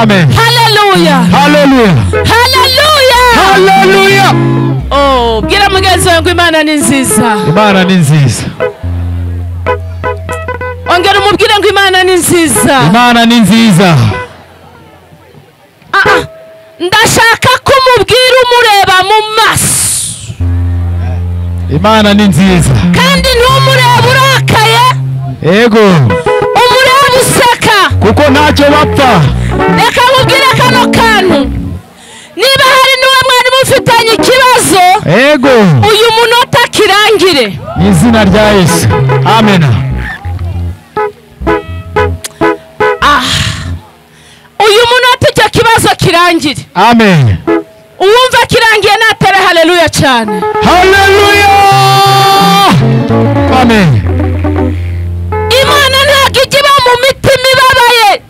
Amen. Haleluya. Haleluya. Haleluya. Haleluya. Oh, bwira mugenzi wawe ngo Imana ni nziza. Imana ni nziza. Ongera umubwire ngo Imana ni nziza. Imana ni nziza. Ndashaka kumubwira umureba mu maso. Imana ni nziza. Kandi ntumureba urakaye. Yego. Umureba useka. Kuko ntacyo bapfa. Reka nkubwire kano kantu. Niba hari n'uwo mwari mufitanye ikibazo, yego, uyu munota kirangire. Mu izina rya Yesu. Amen. Uyu munota icyo kibazo kirangire. Amen. Uwumva kirangiye natere haleluya cyane. Haleluya. Amen. Imana ntabwo ijya iba mu mitima ibabaye.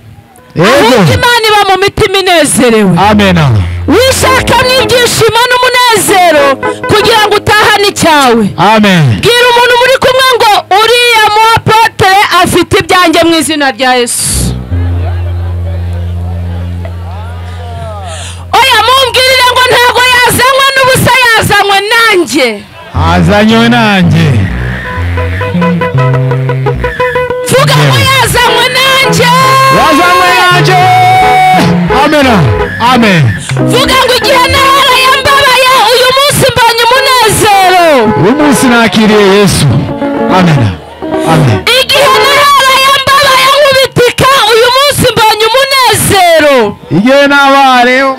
Yego. Imana iba mu mitima inezerewe. Amen. Wishakamo ibyishimo n'umunezero kugira ngo utahane icyawe. Amen. Bwira umuntu muri kumwe ngo uriya mu apotre afite ibyanjye mu izina rya Yesu. Oya, mumbwirire ngo ntago yazanywe n'ubusa, yazanywe nanjye. Azanywe nanjye. Vuga ngo yazanywe nanjye. Yazanywe nanjye. Amen. Amen. Vuga ngo igihe naharaye mbabaye, uyu munsi mbonye umunezero. Uyu munsi nakiriye Yesu. Amen. Amen. Igihe naharaye mbabaye nkubitika, uyu munsi mbonye umunezero. Igihe nabare uyu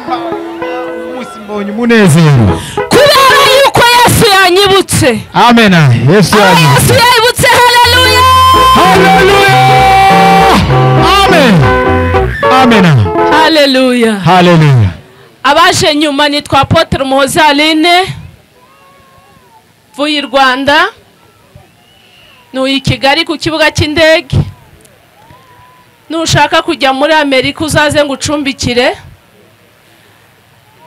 munsi mbonye umunezero. Kubera yuko Yesu yanyibutse. Amen. Yesu yanyibutse. Yesu yanyibutse. Haleluya. Haleluya. Amen. Amen. Haleluya. Haleluya. Abaje nyuma nitwa Apotre Muhoza Aline, mvuye i Rwanda, ntuye i Kigali ku kibuga cy'indege. Nushaka kujya muri Amerika uzaze ngo ucumbikire,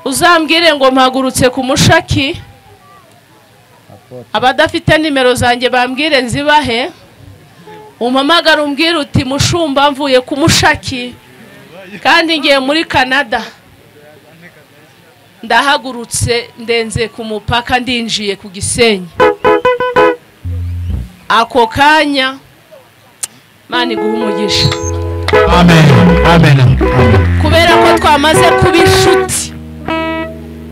uzambwire ngo mpagurutse ku mushaki. Abadafite nimero zanjye bambwire nzibahe, umpamagara umbwire uti mushumba mvuye ku mushaki kandi ngiye muri Canada, ndahagurutse ndenze ku mupaka ndinjiye ku Gisenyi. Ako kanya Imana iguha umugisha. Amen. Amen. Amen. Kubera ko twamaze kuba inshuti,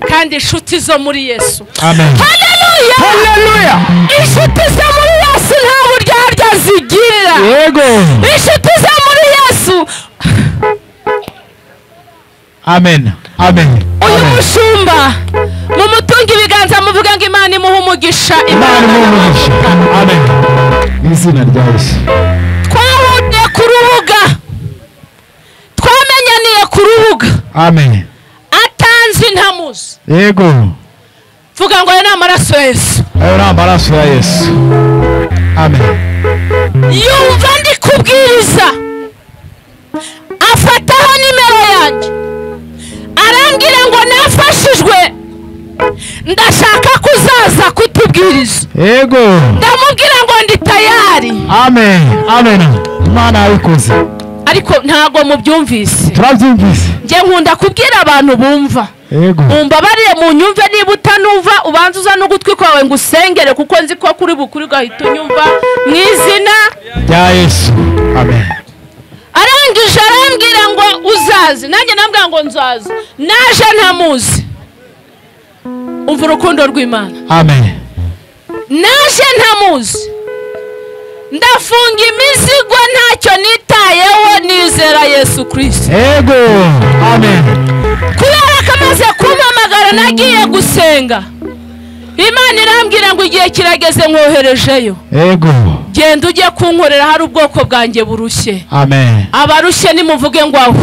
kandi inshuti zo muri Yesu. Amen. Haleluya. Haleluya. Inshuti zo muri Yesu nta buryarya zigira. Yego. Inshuti zo muri Yesu. Amen. Amen. Uyu mushumba mumutunge ibiganza muvuga ngo Imana imuhe umugisha. Imana imuhe umugisha. Amen. Mu izina rya Yesu. Twahuriye ku rubuga, twamenyaniye ku rubuga. Amen. Atanzi ntamuzi. Yego. Vuga ngo ayo ni amaraso ya Yesu. Ayo ni amaraso ya Yesu. Amen. Yumva ndi kubwiriza, afataho nimero yanjye, arambwira ngo nafashijwe, ndashaka kuzaza kutubwiriza. Yego. Ndamubwira ngo ndi tayari. Amen. Amen. Imana yabikoze. Ariko ntago mubyumvise. Turabyumvise. Njye nkunda kubwira abantu bumva. Yego. Umbabarire mu nyumve, niba utanumva ubanza uza n'ugutwi kwawe ngo usengere, kuko nzi ko kuri bukuri gahita unyumva mu izina rya Yesu. Amen. Arangije arambwira ngo uzaze, nanjye nambwira ngo nzaza. Naje ntamuzi. Umva urukundo rw'Imana. Amen. Naje ntamuzi, ndafunga imizigo ntacyo nitayeho, nizera Yesu Kristo. Yego. Amen. Kubera ko amaze kumpamagara nagiye gusenga, Imana irambwira ngo igihe kirageze nkoherejeyo. Yego. Genda ujye kunkorera, hari ubwoko bwanjye burushye. Amen. Abarushye nimuvuge ngo aho.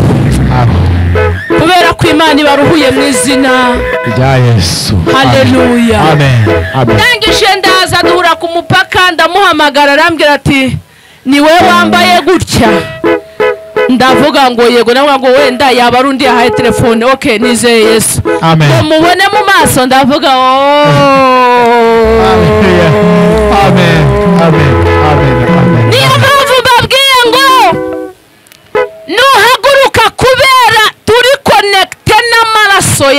Kubera ko Imana ibaruhuye mu izina rya Yesu. Haleluya. Amen. Amen. Ndangije ndaza duhura ku mupaka, ndamuhamagara arambwira ati ni we wambaye gutya? Ndavuga ngo yego, nawe ngo wenda yaba ari undi yahaye telefone. Okay, nizeye Yesu. Amen. Ngo mubone mu maso, ndavuga oh. Amen. Amen. Amen. Amen. Niyo mpamvu mbabwiye ngo nuhaguruka kubera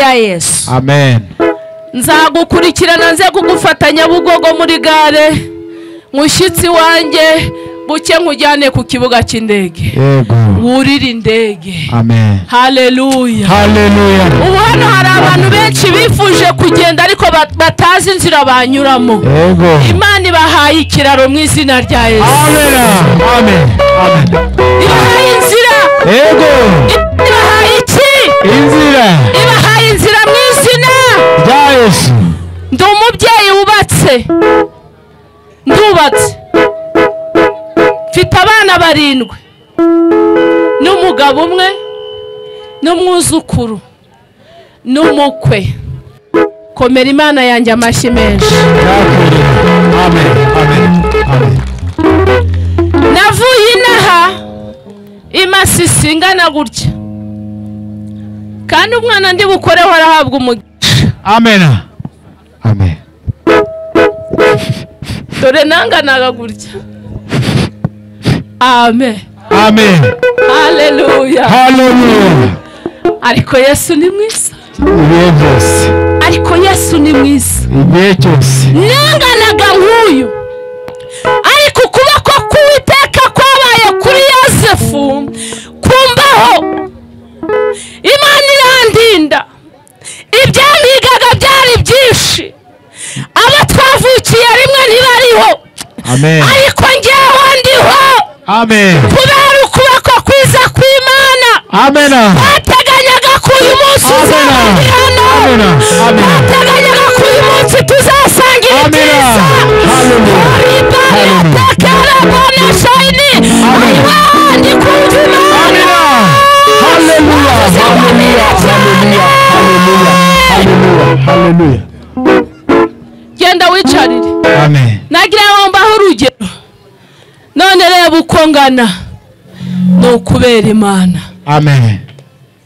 ya Yesu. Amen. Nzagukurikirana nze kugufata Nyabugogo muri gare, mushyitsi wanjye buke nkujyane ku kibuga cy'indege. Yego. Wurire indege. Amen. Haleluya. Haleluya. Ubu hano hari abantu benshi bifuje kugenda ariko batazi inzira banyuramo. Yego. Imana ibahaye ikiraro mu izina rya Yesu. Amen. Amen. Amen. Ibahaye inzira. Yego. Ibahaye iki? Inzira. Ibahaye inzira mu izina rya Yesu. Ndi umubyeyi wubatse. Ndubatse. Mfite abana 7 n'umugabo umwe n'umwuzukuru n'umukwe. Komera Imana yanjye amashyi menshi. Amen. Amen. Amen. Navuye inaha imasisi ingana gutya, kandi umwana ndi bukoreho arahabwa umugisha. Amen. Amen. Dore nanganaga gutya. Amen. Amen. Haleluya. Haleluya. Ariko Yesu ni mwiza. Ibihe byose. Ariko Yesu ni mwiza. Ibihe byose. Nanganaga nk'uyu. Ariko ukuboko k'Uwiteka kwabaye kuri Yosefu kumbaho. Imana irandinda. Ibyampigaga byari byinshi. Abo twavukiye rimwe ntibariho. Amen. Ariko njyewe ndiho. Amen. Kubera ukuboko kwiza kw'Imana. Amen. Bateganyaga ko uyu munsi uzarangira hano. Amen. Bateganyaga ko uyu munsi tuzasangira ibyiza. Haleluya. Haleluya. Haleluya. Haleluya. Haleluya. Genda wicarire. Amen. Nagira ngo mbahe urugero. None reba uko ngana. Ni ukubera Imana. Amen.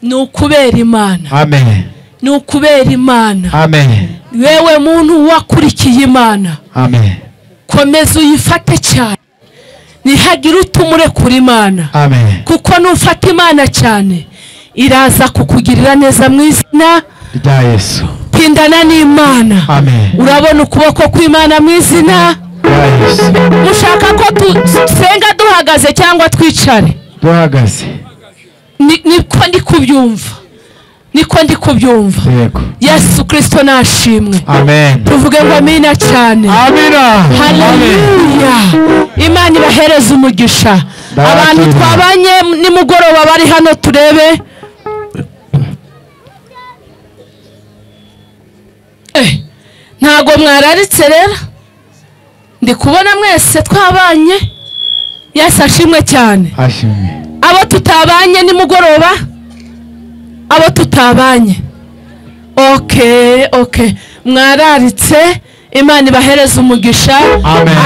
Ni ukubera Imana. Amen. Ni ukubera Imana. Amen. Wewe muntu wakurikiye Imana. Amen. Komeza uyifate cyane. Ntihagire utumure kuri Imana. Amen. Kuko nufata Imana cyane iraza kukugirira neza mu izina rya Yesu. Pindana n'Imana. Amen. Urabona ukuboko kw'Imana mu izina rya Yesu. Mushaka ko dusenga duhagaze cyangwa twicare? Duhagaze. Niko ndi kubyumva. Niko ndi kubyumva. Yego. Yesu Kristo nashimwe. Amen. Tuvuge ngo amina cyane. Amina. Haleluya. Imana ibahereze umugisha. Abantu twabanye nimugoroba bari hano turebe. Ntago mwararitse rero. Ndi kubona mwese twabanye. Yesu ashimwe cyane. Ashimwe. Abo tutabanye nimugoroba, abo tutabanye. Okay, okay. Mwararitse, Imana ibahereze umugisha.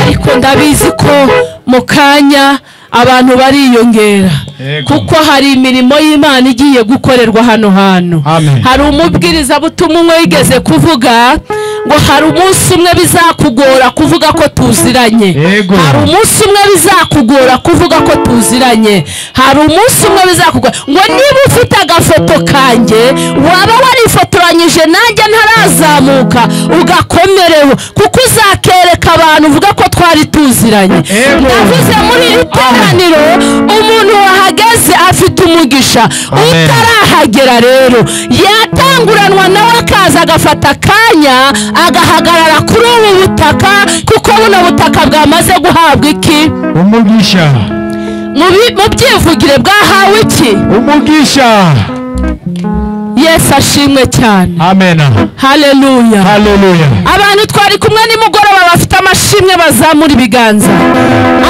Ariko ndabizi ko mu kanya abantu bariyongera. Kuko hari imirimo y'Imana igiye gukorerwa hano hantu. Hari umubwiriza butumwa umwe yigeze kuvuga ngo hari umunsi umwe bizakugora kuvuga ko tuziranye. Hari umunsi umwe bizakugora kuvuga ko tuziranye. Hari umunsi umwe bizakugora ngo niba ufite agafoto kanjye waba warifotoranyije nanjye ntarazamuka ugakomerewe, kuko uzakereka abantu uvuga ko twari tuziranye. Ndavuze muri iri teraniro umuntu wahageze afite umugisha. Utarahagera rero yatanguranwa nawe akaza agafata akanya agahagarara kuri ubu butaka, kuko buno butaka bwamaze guhabwa iki? Umugisha. Mu byivugire bwahawe iki? Umugisha. Yesu ashimwe cyane. Amen. Haleluya. Haleluya. Abantu twari kumwe nimugoroba bafite amashimwe bazamura ibiganza.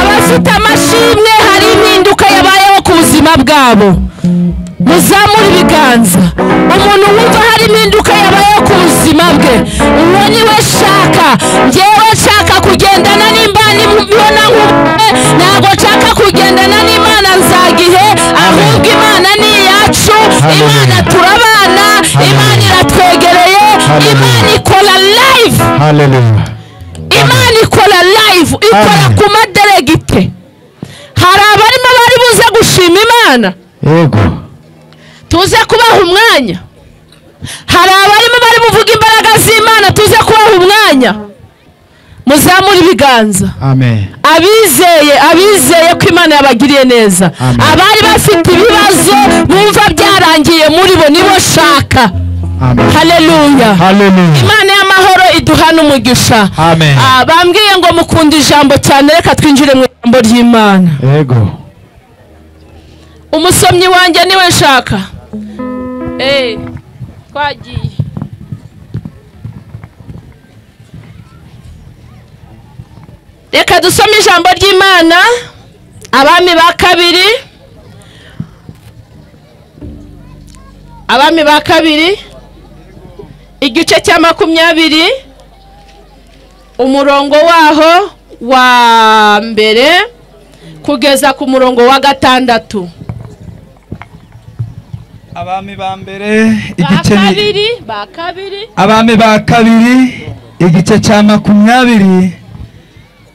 Abafite amashimwe hari impinduka yabayeho ku buzima bwabo. Muzamura ibiganza. Umuntu wumva hari impinduka yabayeho ku buzima bwe, uwo niwe shaka. Njyewe nshaka kugendana n'Imana mbona nk'umwe, ntabwo nshaka kugendana n'Imana nzagihe, ahubwo Imana ni iyacu. Imana turabana, Imana iratwegereye, Imana ikora live. Haleluya. Imana ikora live, ikora ku maderegite. Hari abarimo bari buze gushima Imana. Yego. Tuze kubaha umwanya. Hari abarimo bari buvuga imbaraga z'Imana, tuze kubaha umwanya. Muzamure ibiganza. Amen. Abizeye ko Imana yabagiriye neza. Abari bafite ibibazo bumva byarangiye muri bo nibo shaka. Amen. Haleluya. Haleluya. Imana y'amahoro iduhana umugisha. Amen. Bambwiye ngo mukunda ijambo cyane, reka twinjire mu ijambo ry'Imana. Yego. Umusomyi wanjye niwe nshaka. Twagiye. Reka dusome ijambo ry'Imana, Abami ba kabiri. Abami ba kabiri igice cya 20, umurongo waho wa mbere kugeza ku murongo wa 6. Abami ba mbere igice ba kabiri. Abami ba kabiri igice cya 20,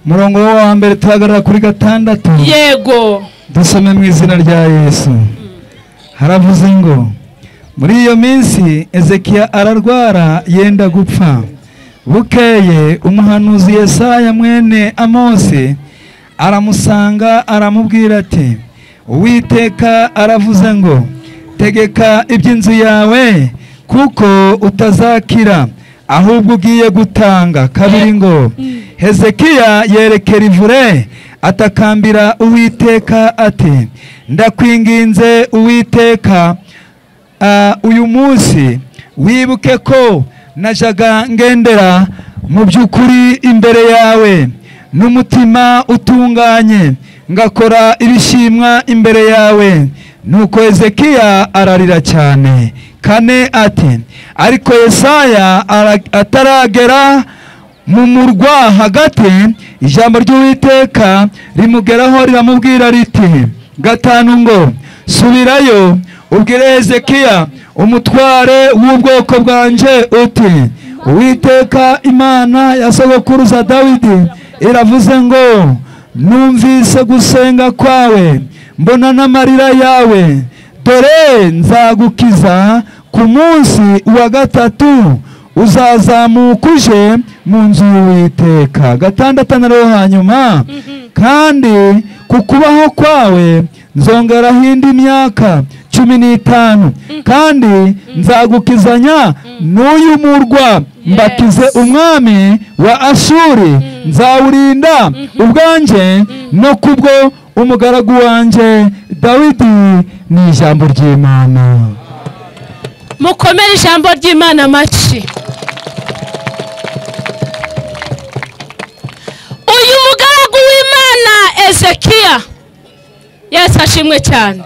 murongo wa mbere tuhagarara kuri 6. Yego. Dusome mu izina rya Yesu. Haravuze ngo muri iyo minsi Ezekiya ararwara yenda gupfa. Bukeye umuhanuzi Yesaya mwene Amosi aramusanga aramubwira ati, Uwiteka aravuze ngo tegeka iby'inzu yawe kuko utazakira ahubwo ugiye gutanga. Kabiri ngo Hezekiya yerekera ivure atakambira Uwiteka ati, ndakwinginze Uwiteka, uyu munsi wibuke ko najaga ngendera mu by'ukuri imbere yawe n'umutima utunganye, ngakora ibishimwa imbere yawe. Nuko Hezekiya ararira cyane. Kane ati, ariko Yesaya ataragera mu murwa hagati, ijambo ry'Uwiteka rimugeraho riramubwira riti, 5 ngo subirayo ubwire Hezekiya umutware w'ubwoko bwanje uti, Uwiteka Imana ya sogokuruza Dawidi iravuze ngo numvise gusenga kwawe, mbona n'amarira yawe, dore nzagukiza ku munsi wa 3 uzazamuka uje mu nzu y'Uwiteka. 6 na hanyuma, kandi ku kubaho kwawe nzongeraho indi myaka 15, kandi nzagukizanya n'uyu murwa mbakize umwami wa Ashuri, nzawurinda ubwanjye no kubwo umugaragu wanjye Dawidi. Ni ijambo ry'Imana. Mukomere ijambo ry'Imana amashyi. Uyu mugaragu w'Imana Ezekiya, Yesu ashimwe cyane.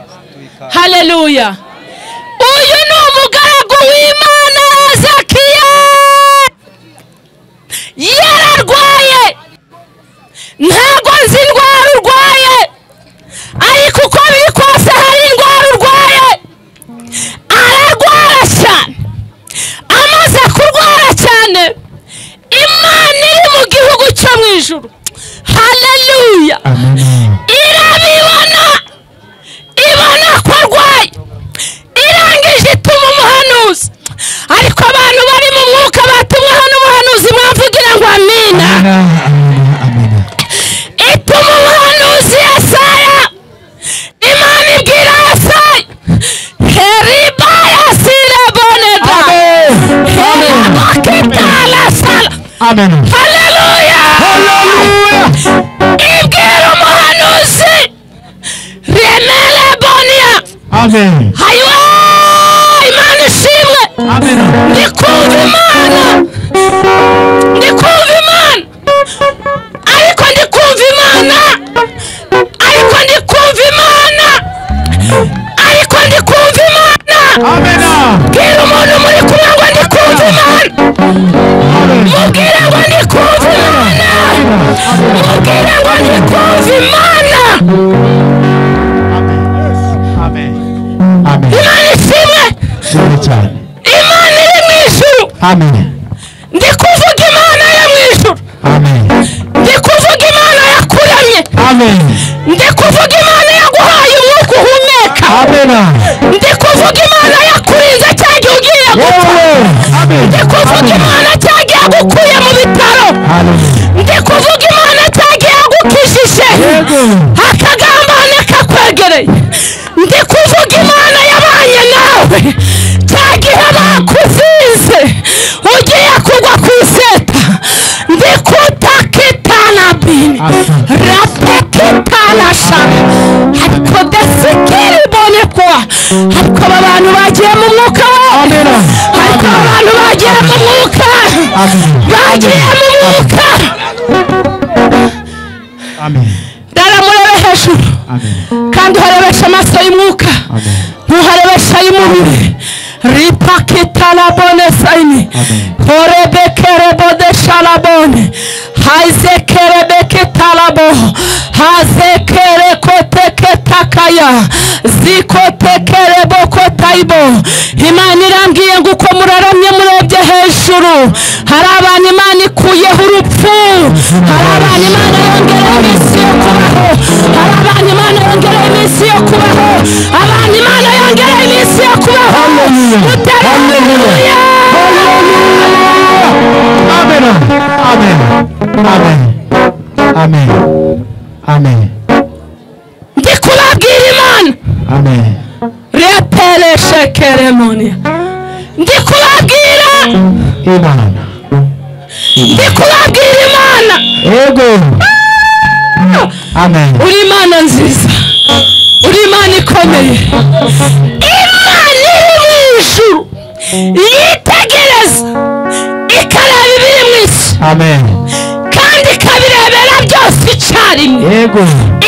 Haleluya. Uyu ni umugaragu w'Imana Ezekiya. Yararwaye. Ntabwo nzi indwara urwaye, ariko uko biri kose hari indwara urwaye. Ararwara cyane. Amaze kurwara cyane, Imana iri mu gihugu cyo mu ijuru, haleluya, irabibona, ibona ko arwaye, irangije ituma umuhanuzi. Ariko abantu bari mu mwuka batumwa hano umuhanuzi, mwavugira ngo amina. Ituma umuhanuzi Yesaya. Imana ibwira Yesaya, heribaya sireboneda herabakitala sala. Amen. Haleluya. Haleluya. Ibwira umuhanuzi remelebonia. Amen. Hayiwa, Imana ishimwe. Amen. Ndikumva Imana. Ndikumva Imana. Ariko ndikumva Imana. Ariko ndikumva Imana. Ariko ndikumva Imana. Amen. Bwira umuntu muri kumwe ngo ndikumva Imana. Mubwire ngo ndikumva Imana. Mubwire ngo ndikumva Imana. Amen. Amen. Imana ishimwe. Cyane. Imana iri mu ijuru. Amen. Ndikuvuga Imana yo mu ijuru. Amen. Ndikuvuga Imana yakuremye. Amen. Ndikuvuga Imana yaguhaye umwuka uhumeka. Amen. Ndikuvuga Imana yakurinze cya gihe ugiye gupfa. we, cya gihe bakuzize ugiye kugwa ku iseta, ndikutakitana bini rapekitanasha, ariko desikiri bone kwa, ariko aba bantu bagiye mu mwuka we, ariko aba bantu bagiye mu mwuka, bagiye mu mwuka. Dara murebe hejuru kandi uharebeshe amaso y'umwuka, ntuharebeshe ay'umubiri. Ripakitalabone saini horebekerebodeshalabone haizekerebeketalabo hazekerekoteketakaya zikotekerebokotaibo. Imana irambwiye ngo uko muraramye murebye hejuru, hari abantu Imana ikuyeho urupfu, hari abantu Imana yongereye iminsi yo kubaho, hari abantu Imana yongereye iminsi yo kubaho, abantu Imana yongereye iminsi yo kubaho. Haleluya. Amen. Amen. Amen. Amen. Amen. Ndi kubabwira Imana. Amen. Repereshekeremonia. Ndi kubabwira Imana. Ndi kubabwira Imana. Yego. Amen. Uri Imana nziza, uri Imana ikomeye, Imana iri mu ijuru yitegereza ikareba ibiri mu isi. Amen. Kandi ikabirebera byose icyarimwe. Yego.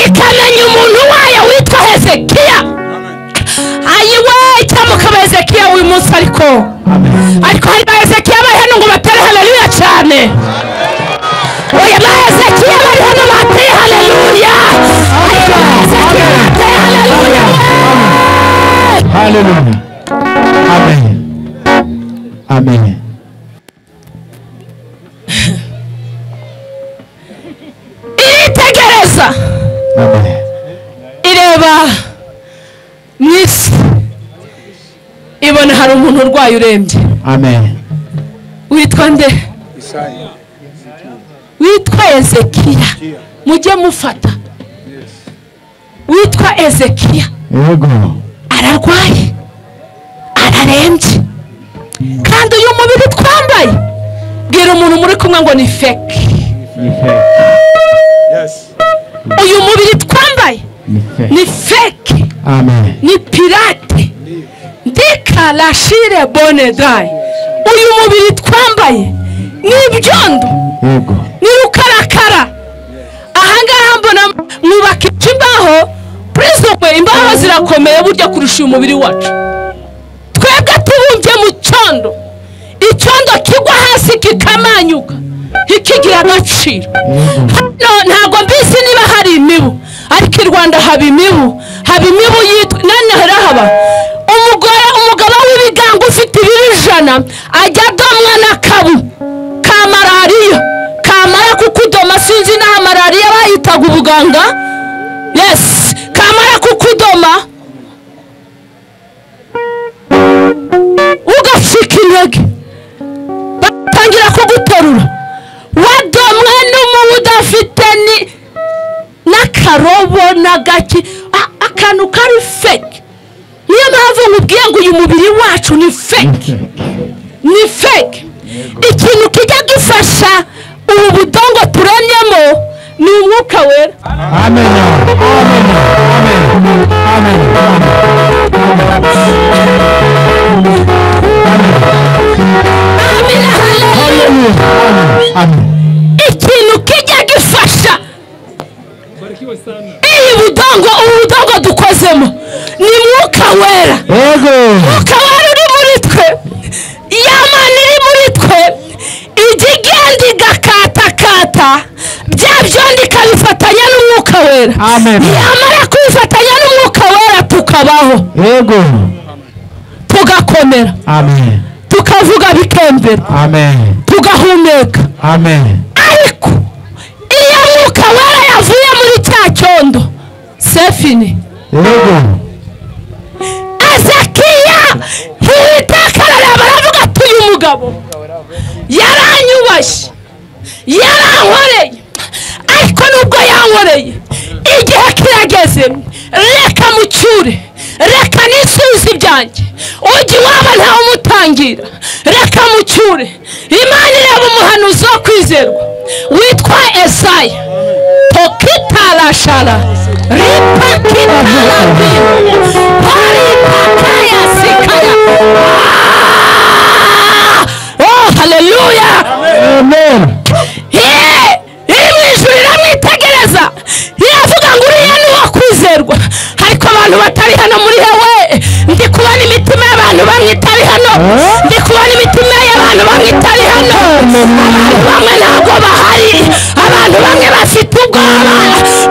Ikamenya umuntu wayo witwa Hezekiya. Ayiwe, icyamuka Hezekiya uyu munsi, ariko ariko hari ba Hezekiya bari hano ngo batere haleluya cyane. Oya, ba Hezekiya bari hano bateye haleluya. Ariko ba Hezekiya bateye haleluya. Haleluya. Amen. Amen. Iritegereza. Amen. Ireba mu isi, ibona hari umuntu urwaye urembye. Amen. Witwa nde? Witwa Ezekiya. Mujye mufata. Witwa Ezekiya. Yego. Ararwaye, ararembye, kandi uyu mubiri twambaye, bwira umuntu muri kumwe ngo ni fake. Ni fake. Uyu mubiri twambaye Ni fake. ni fake. Amen. Ni pirate. Ndikalashire bone dai. Uyu mubiri twambaye ni ibyondo, Yego. ni rukarakara. Ahangaha mbona mwubaka imbaho, prisonwe imbaho zirakomeye burya kurusha uyu mubiri wacu. Twebwe tubumbye mu cyondo, icyondo kigwa hasi kikamanyuka kikigira agaciro. Hano ntabwo mbizi niba hari imibu, ariko i Rwanda haba imibu, haba imibu yitwa nane harahaba. Umugore, umugabo w'ibigango ufite ibiro 100 ajya adomwa n'akabu ka malariya, kamara kukudoma, sinzi n'aha malariya bayitaga ubuganga. Yes, kamara kukudoma ugacika intege, batangira kuguterura, wadomwe n'umubu udafite ni n'akarobo n'agaki, akantu kari fake. Niyo mpamvu nkubwiye ngo uyu mubiri wacu ni fake, ni fake. Ikintu kijya gifasha ubu budongo turemyemo ni umwuka wera. Amen. Amen. Amen. Amen. Amen. Haleluya. Amen. Ikintu kijya gifasha iyi budongo, ubu budongo dukozemo ni mwuka wera. Yego. Mwuka wera uri muri twe, ya Mana iri muri twe, ijya igenda igakatakata bya byondo ikabifatanya n'umwuka wera. Amen. Yamara kubifatanya n'umwuka wera tukabaho, Yego. tugakomera, Amen. tukavuga bikembera, Amen. tugahumeka. Amen. Ariko iyo mwuka wera yavuye muri cya cyondo, sefini. Yego. Ezekiya Uwiteka arareba aravuga ati uyu mugabo yaranyubashye, yarankoreye, ariko nubwo yankoreye igihe kirageze, reka mucyure, reka nisubize ibyanjye. Ujya iwabo ntawe umutangira, reka mucyure. Imana ireba umuhanuzi wo kwizerwa witwa Esaya. Tokitarashara ripakitarabi paripakaya sikaya. Oh, haleluya, amen. Iri mu ijuru iramwitegereza, iravuga ngo uriya ni uwo kwizerwa. Ariko abantu batari hano muri hewe, ndi kubona imitima y'abantu bamwe itari hano, ndi kubona imitima y'abantu bamwe itari hano. Abantu bamwe ntabwo bahari, abantu bamwe bafite ubwoba,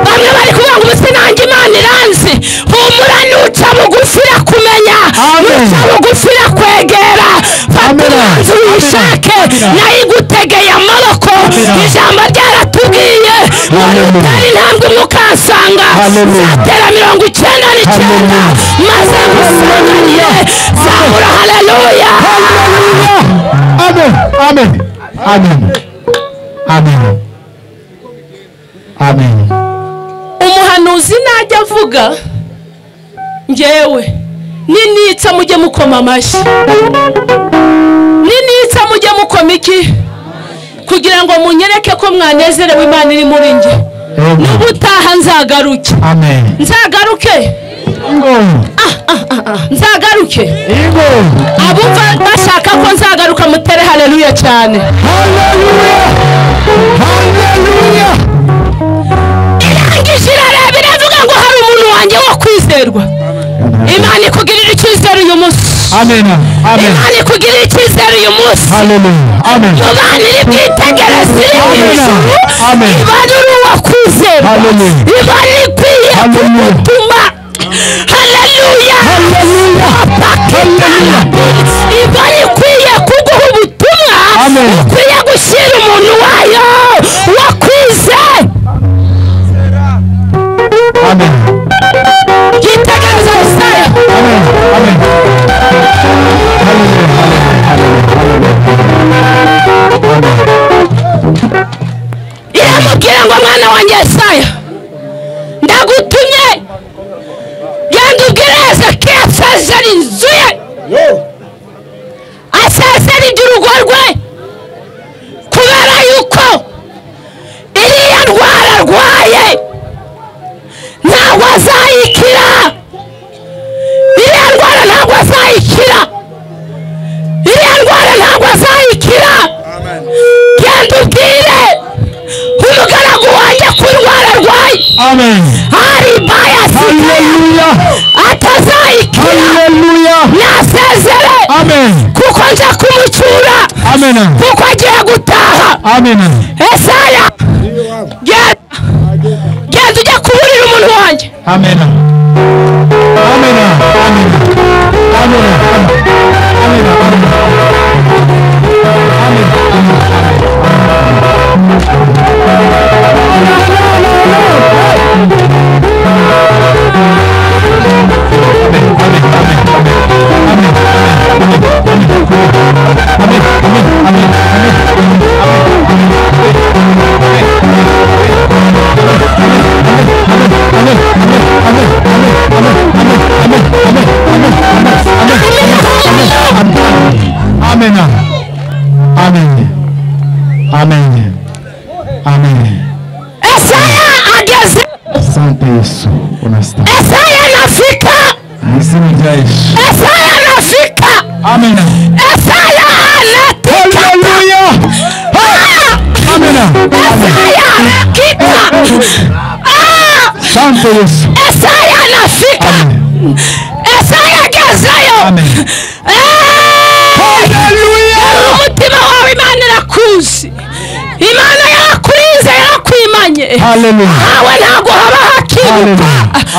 bamwe bari kuvuga ngo ubuse nanjye Imana iranzi. Humura, nuca bugufi irakumenya, nuca bugufi irakwegera. Fata umwanzuro uyishake, nayo igutegeye amaboko. Ijambo ryaratubwiye ngo nutera intambwe imwe ukansanga, nzatera 99 maze ngusanganire. Zamura haleluya. Amen, amen, amen, amen, amen. Umuhanuzi najya avuga, njyewe ninitsa mujye mukoma amashyi, ninitsa mujye mukoma iki, kugira ngo munyereke ko mwanezerewe Imana iri muri njye. N'ubutaha nzagaruke. Amen. Nzagaruke. Nzagaruke. Abumva bashaka ko nzagaruka mutere haleluya cyane. Haleluya, haleluya. Irangije irareba iravuga ngo hari umuntu wanjye wo kwizerwa. Imana ikugirira icyizere uyu munsi. Amen, amen. Imana ikugirira icyizere uyu munsi. Haleluya, amen. Imana iri bwitegereze iri mu ijuru, Imana uri uwo kwizerwa, Imana ikwiye kugutuma. Haleluya, haleluya. Imana ikwiye kuguha ubutumwa, ukwiye gushyira umuntu wayo wo kwizera. Amen. Yitegereza Yesaya. Amen, amen. Iramubwira ngo mwana wanjye Yesaya, ndagutumye, genda ubwire Hezekiya asezere inzu ye, asezere iby'urugo rwe, kubera yuko iriya ndwara arwaye ntabwo azayikira. Iriya ndwara ntabwo azayikira, iriya ndwara ntabwo azayikira. Genda ubwire umugaragu wanjye ko indwara arwaye Amen. ari bayasigaye atazayikira. Haleluya. Nasezere. Amen. Kuko nza kumucyura. Amen. Kuko agiye gutaha. Amen. Esaya, genda ujya kuburira umuntu wanjye. Amen. Amen. Amen. Amen. Amen. Amen. Amen. Amen. Amen. Amen. Esaya ageze. Asante Yesu, unastahili. Esaya anafika. Izina rya Yesu. Esaya anafika. Amen. Esaya anafika. Haleluya. Amen. Esaya anafika. Asante Yesu. Esaya anafika. Esaya agezeyo. Amen. Haleluya. Umutima wawe Imana irakuzi. Imana yarakurinze, yarakwimanye. Haleluya. Hawe ntabwo haba hakibuka.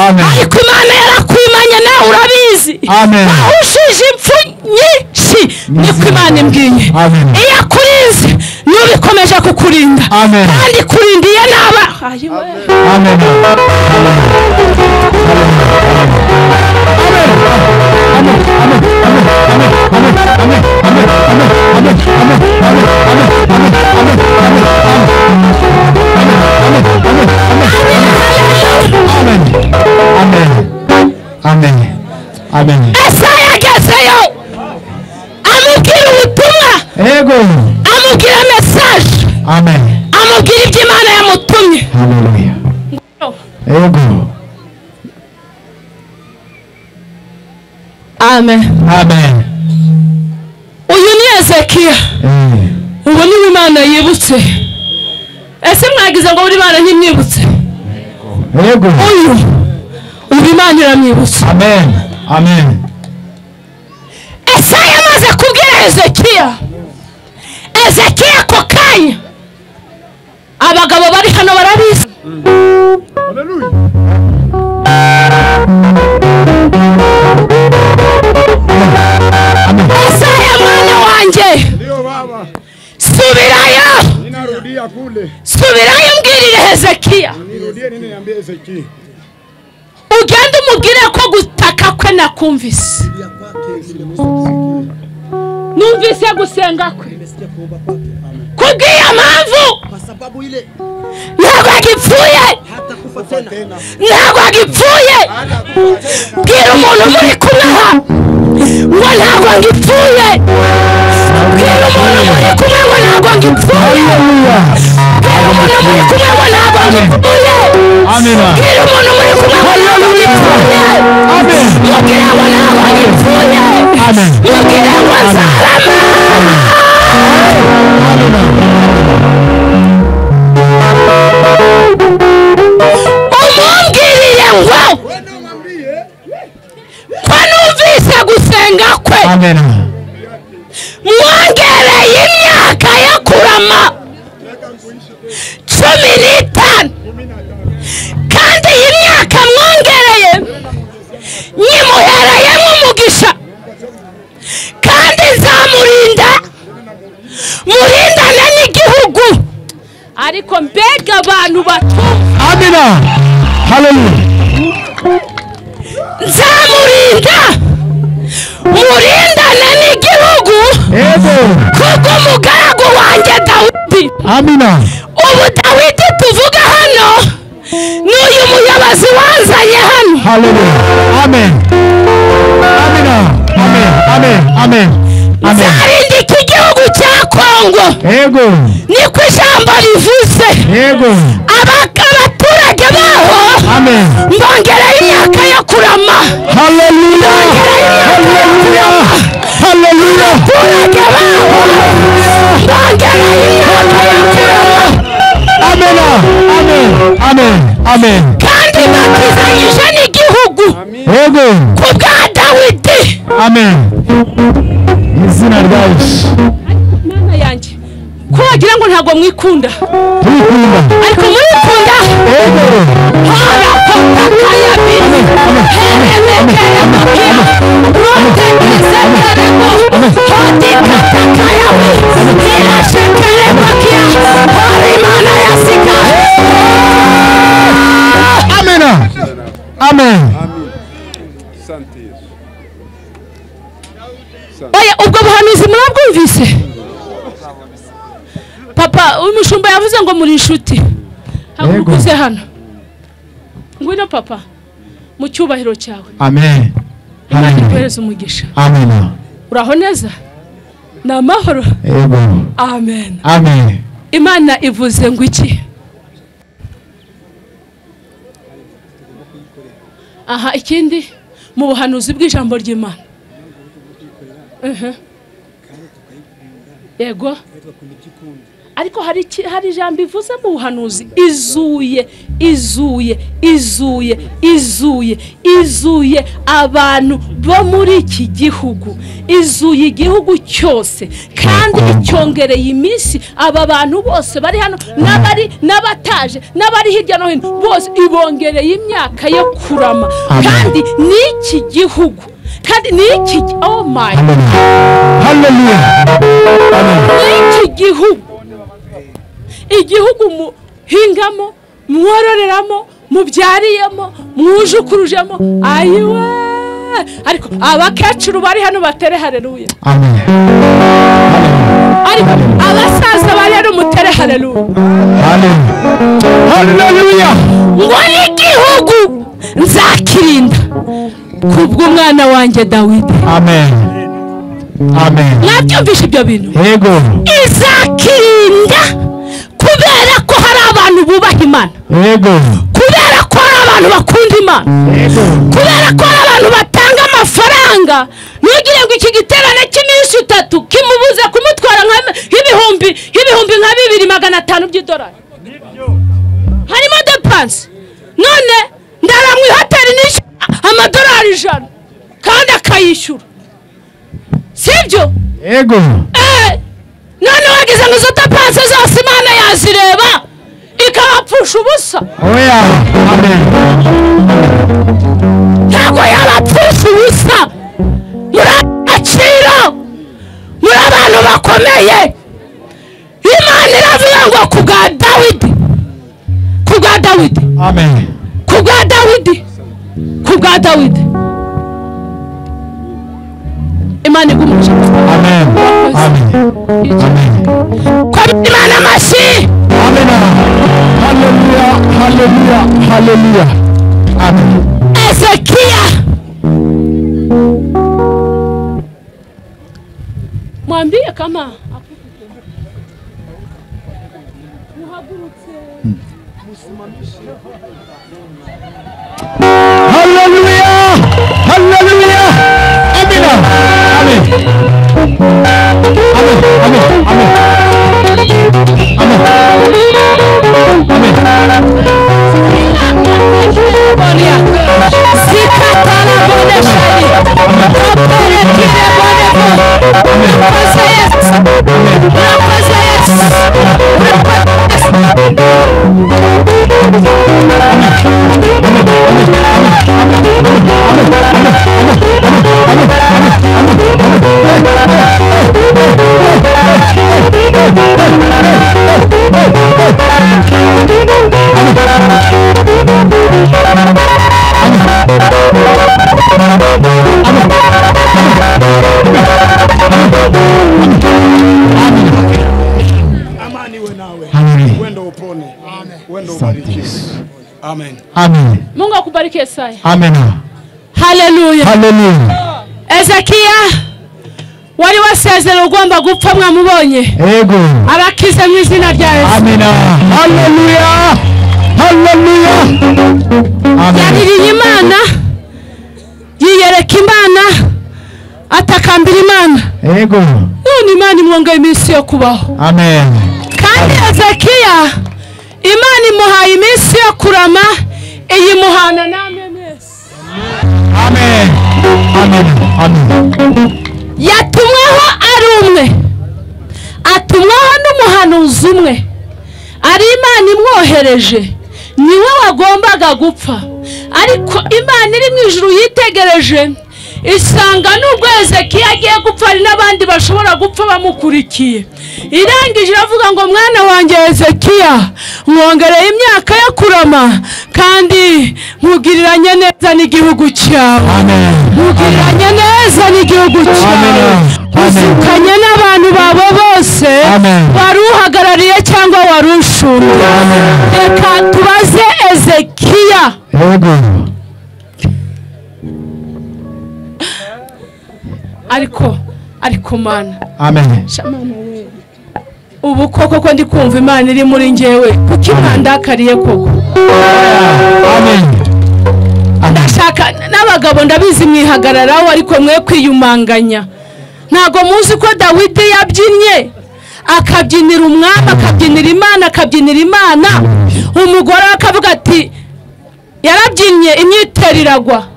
Amen. Ariko Imana yarakwimanye nawe urabizi. Amen. Wahushije impfu nyinshi, niko Imana imbwiye. Amen. Iyo akurinze niyo ikomeje kukurinda. Amen. Kandi kurindiye naba. Amen. Amen. Amen. Amen. Amen. Esaya agezeyo amubwira ubutumwa. Yego. Amubwira message. Amen. Amubwira ibyo Imana yamutumye. Haleluya. Yego. Amen. Amen. Uyu ni Ezekiya. Ubu ni Imana yibutse. Ese mwagize ngo buri Imana ntimwibutse? Yego. Uyu ubu Imana iramwibutse. Amen. Amen. Esaya amaze kubwira Ezekiya. Ezekiya ako kanya abagabo bari hano barabizi. Haleluya. Esaya mwana wanjye, subirayo. Subirayo mbwirire Hezekiya. Ugende umubwire ko gutaka kwe nakumvise. Numvise gusenga kwe. Kubw'iyo mpamvu ntabwo agipfuye. Ntabwo agipfuye. Bwira umuntu muri kumwe aha ngo ntabwo ngipfuye. Bwira umuntu muri kumwe ngo ntabwo ngipfuye. Bwira umuntu muri kumwe ngo ntabwo ngipfuye. Bwira umuntu muri kumwe ngo ntabwo ngipfuye. Mubwire ngo ntabwo ngipfuye. Mubwire ngo nzarama. Umubwiriye ngo ko numvise gusenga kwe. Amen. Mwongereye imyaka yo kurama 15, kandi iyi myaka mwongereye nyimuhereyemo umugisha, kandi nzamurinda murindane n'igihugu. Ariko mbega abantu batumva. Amina. Haleluya. Nzamurinda murindane n'igihugu kubwo umugaragu wanjye Dawidi. Amina. Ubu Dawidi tuvuga hano ni uyu muyobozi wanzanye hano. Haleluya. Amen. Amina. Amen. Amen. Amen. Nzarinda iki gihugu cya Kongo. Yego. Niko ijambo rivuze. Yego. Abaturage baho. Amen. Mbongereye imyaka yo kurama. Haleluya. Haleluya. Haleluya. Abaturage baho. Mbongereye imyaka yo kurama. Amen. Amen. Amen. Amen. Kandi bakizanyije n'igihugu. Yego. Ku bwa Dawidi. Amen. Izina rya Yesu. Mana yanjye, ko wagira ngo ntabwo mwikunda. Turikunda. Ariko murikunda. Yego. Amen. Amen. Oya, ubwo buhanuzi murabwumvise? Papa, umushumba yavuze ngo muri inshuti. Haguruka uze hano. Ngwino papa, mu cyubahiro cyawe. Amen. Imana iguhereze umugisha. Amen. Uraho neza? Ni amahoro? Yego. Amen. Amen. Imana ivuze ngo iki? Aha, ikindi mu buhanuzi bw'ijambo ry'Imana. Yego. Ariko hari ijambo ivuze mu buhanuzi izuye izuye izuye izuye izuye abantu bo muri iki gihugu, izuye igihugu cyose, kandi icyongereye iminsi aba bantu bose bari hano n'abari n'abataje n'abari hirya no hino bose ibongereye imyaka yo kurama. Kandi n'iki gihugu, kandi n'iki, oh my, haleluya, n'iki gihugu, igihugu muhingamo, mwororeramo, mubyariyemo, mwijukurujemo. Ayiwe, ariko abakecuru bari hano batere haleluya. Amen. Ariko abasaza bari hano mutere haleluya. Haleluya. Ngo n'igihugu nzakirinda. Kubw'umwana wanjye Dawidi. Amen. Amen. Mwabyumvishe ibyo bintu? Yego. Izakirinda kubera ko hari abantu bubaha Imana. Yego. Kubera ko hari abantu bakunda Imana. Yego. Kubera ko hari abantu batanga amafaranga. Ntugire ngo iki giterane cy'iminsi 3 kimubuze kumutwara nk'ibihumbi nka 2500 by'idolari. Harimo dépense. None ndaramwe hoteli nishyura amadolari 100 kandi akayishyura. Sibyo? Yego. None wagize ngo izo dépense zose Imana yazireba ikabapfusha ubusa. Oya. Amen. Ntabwo yabapfusha ubusa. Muri agaciro, muri abantu bakomeye. Imana iravuga ngo kubwa Dawidi, kubwa Dawidi. Amen. Kubwa Dawidi, kubwa Dawidi. Imana igumugisha. Amen. Amen. Amen. Kwa Imana amashyi. Amen. Haleluya, haleluya, haleluya. Amen. Ezekiya mwambie kama Haleluya, haleluya. Amen. Amen. Amen. Amen. Amen. Amen. Amen. Amen. Mungu akubariki Yesaya. Amen. Haleluya. Haleluya. Ezekiya wari wasezera ugomba gupfa mwamubonye. Yego. Arakize mu izina rya Yesu. Amen. Haleluya. Haleluya. Amen. Yaririye Imana, yiyereka Imana, atakambira Imana. Yego. None Imana imwonga iminsi yo kubaho. Amen. Kandi Ezekiya Imana imuhaye iminsi yo kurama, iyimuhana namwe mwese. Amen. Amen. Amen. Yatumweho ari umwe, atumwaho n'umuhanuzi umwe, ari Imana imwohereje, niwe wagombaga gupfa. Ariko Imana iri mu ijuru yitegereje isanga nubwo Ezekiya agiye gupfa hari n'abandi bashobora gupfa bamukurikiye. Irangije iravuga ngo mwana wanjye Ezekiya, mwongereye imyaka yo kurama kandi nkugiriranye neza n'igihugu cyawe. Amen. Nkugiriranye neza n'igihugu cyawe. Uzukanye n'abantu babo bose wari uhagarariye cyangwa wari ushumbye. Reka tubaze Ezekiya. Yego. Ariko Mana. Amen. Ubu koko ko ndi kumva Imana iri muri njyewe, kuki mwandakariye koko? Amen. Ndashaka n'abagabo ndabizi mwihagararaho, ariko mwe kwiyumanganya. Ntago muzi ko Dawidi yabyinnye, akabyinira umwami, akabyinira Imana, akabyinira Imana. Umugore akavuga ati yarabyinnye imyitero iragwa.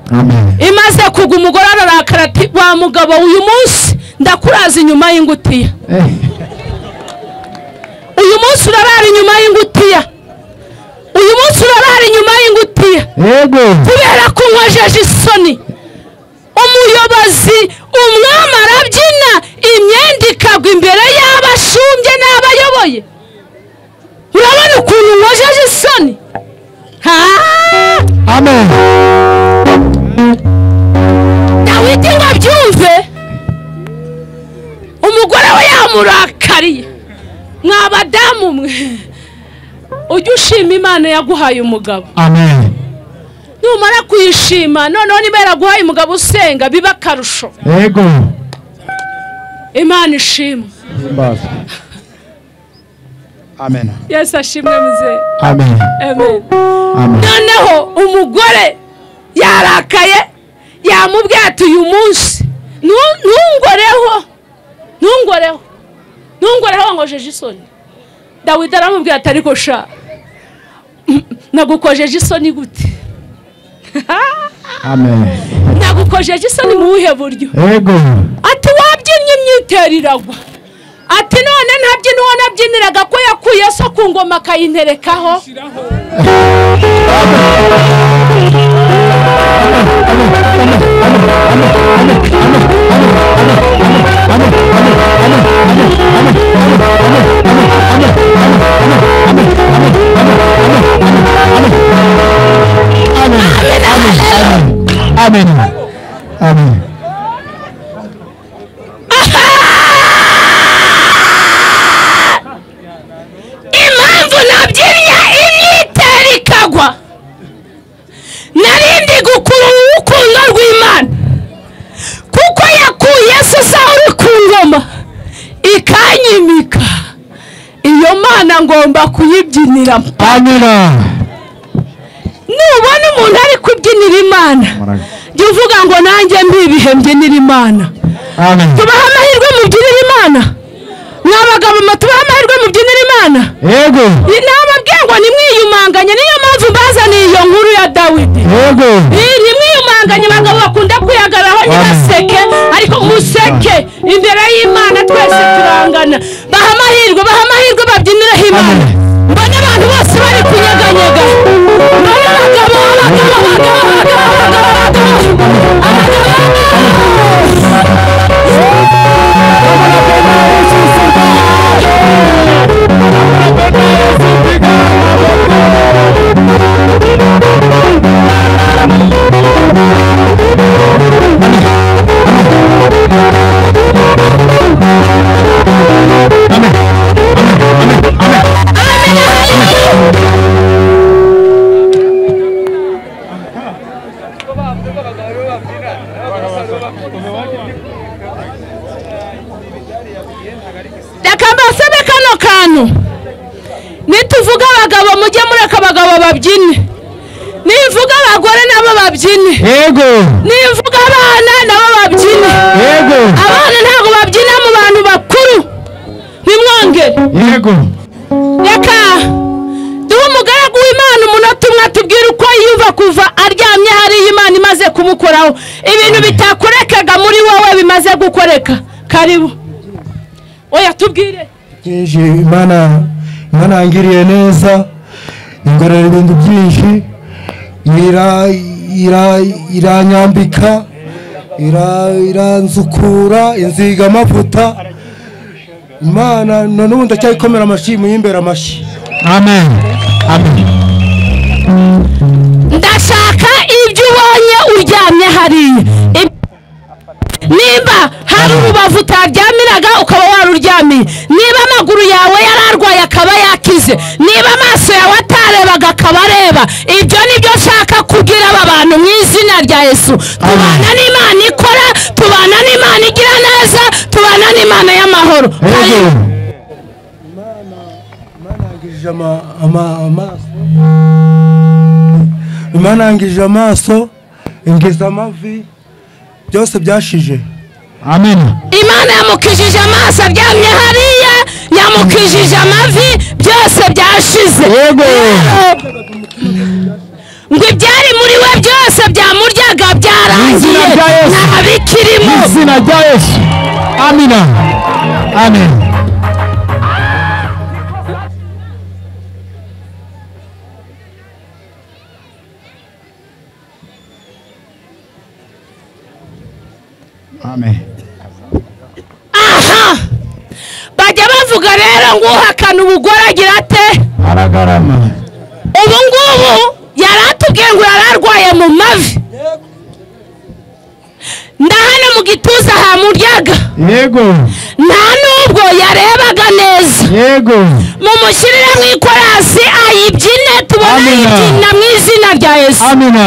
Imaze kugwa umugore ararakara ati wa mugabo uyu munsi ndakuraza inyuma y'ingutiya. Uyu munsi urarara inyuma y'ingutiya. Uyu munsi urarara inyuma y'ingutiya. Yego. Kubera ko nkojeje isoni. Umuyobozi umwami arabyina imyenda ikagwa imbere y'abashumbye n'abayoboye. Urabona ukuntu nkojeje isoni? Amen. Dawidi ngo abyumve, umugore we yamurakariye. Mwa badamu mwe, ujye ushima Imana yaguhaye umugabo. Amen. Numara kuyishima noneho niba yaraguhaye umugabo usenga biba karusho. Yego. Imana ishimwe. Amen. Yesu ashimwe muze. Amen. Amen. Noneho umugore yarakaye yamubwiye ati uyu munsi ntungoreho ntungoreho ntungoreho ngojeje isoni. Dawidi aramubwira ati ariko sha nagukojeje isoni gute? Amen. Nagukojeje isoni mu buhe buryo? Yego. Ati wabyinnye imyitero iragwa. Ati none ntabyina uwo nabyiniraga ko yakuye so ku ngoma akayinterekaho. Amen. Amen. Impamvu nabyinnye imyitero ikagwa, narindi gukurura urukundo rw'Imana, kuko yakuye se Sawuli ku ngoma ikanyimika. Iyo Mana ngomba kuyibyinira. Amina. Nubona umuntu ari kubyinira Imana, jya uvuga ngo nanjye mbibihe mbyinira Imana. Amen. Tubaha amahirwe mubyinira Imana. Mwabagabo tubaha amahirwe mubyinira Imana. Yego. Nababwiye ngo nimwiyumanganye, niyo mpamvu mbazaniye iyo nkuru ya Dawidi. Yego. Nimwiyumanganye, abagabo bakunda kwihagararaho ntibaseke, ariko museke imbere y'Imana twese turangana. Baha amahirwe, baha amahirwe babyinireho Imana. Mbona abantu bose bari kunyeganyega. Mbona abagabo, abagabo, abagabo, abagabo, abagabo, abagabo. Reka mbasabe kano kantu. Nituvuga abagabo mujye mureka abagabo babyine. Nivuga abagore nabo babyine. Yego. Nivuga abana nabo babyine. Yego. Abana ntabwo babyina mu bantu bakuru. Nimwongere. Yego. Reka duhe umugaragu w'Imana umunota umwe atubwire uko yiyumva kuva aryamye hariya Imana imaze kumukoraho. Ibintu bitakorekaga muri wowe bimaze gukoreka. Karibu. Oya tubwire. Byinshi Imana yangiriye neza, ingorera ibintu byinshi, iranyambika, iranzukura, inziga amavuta. Imana none ubu ndacyayikomera amashyi, muyimbere amashyi. Amen. Amen. Ndashaka ibyo ubonye uryamye hariya. Nimba hari urubavu utaryamiraga ukaba waruryamiye, niba amaguru yawe yararwaye akaba yakize, niba amaso yawe atarebaga akaba areba, ibyo nibyo nshaka kubwira aba bantu mu izina rya Yesu. Tubana n'Imana ikora, tubana n'Imana igira neza, tubana n'Imana y'amahoro. Imana yangije amaso, ingiza amavi, byose byashije. Amen. Imana yamukijije amaso aryamye hariya, yamukijije amavi, byose byashize. Yego. Ngo ibyari muri we byose byamuryaga byarangiye, nta bikirimo. Izina rya Yesu. Amina. Amen. Amen. Aha. Bajya bavuga rero ngo uhakana ubugore agira ate? Aragarama. Ubu ngubu yaratubwiye ngo yararwaye mu mavi. Ndahana mu gituza hamuryaga. Yego. Nta nubwo yarebaga neza. Yego. Mumushyirire mu ikorasi ayibyine, tubone ayibyina mu izina rya Yesu. Amina.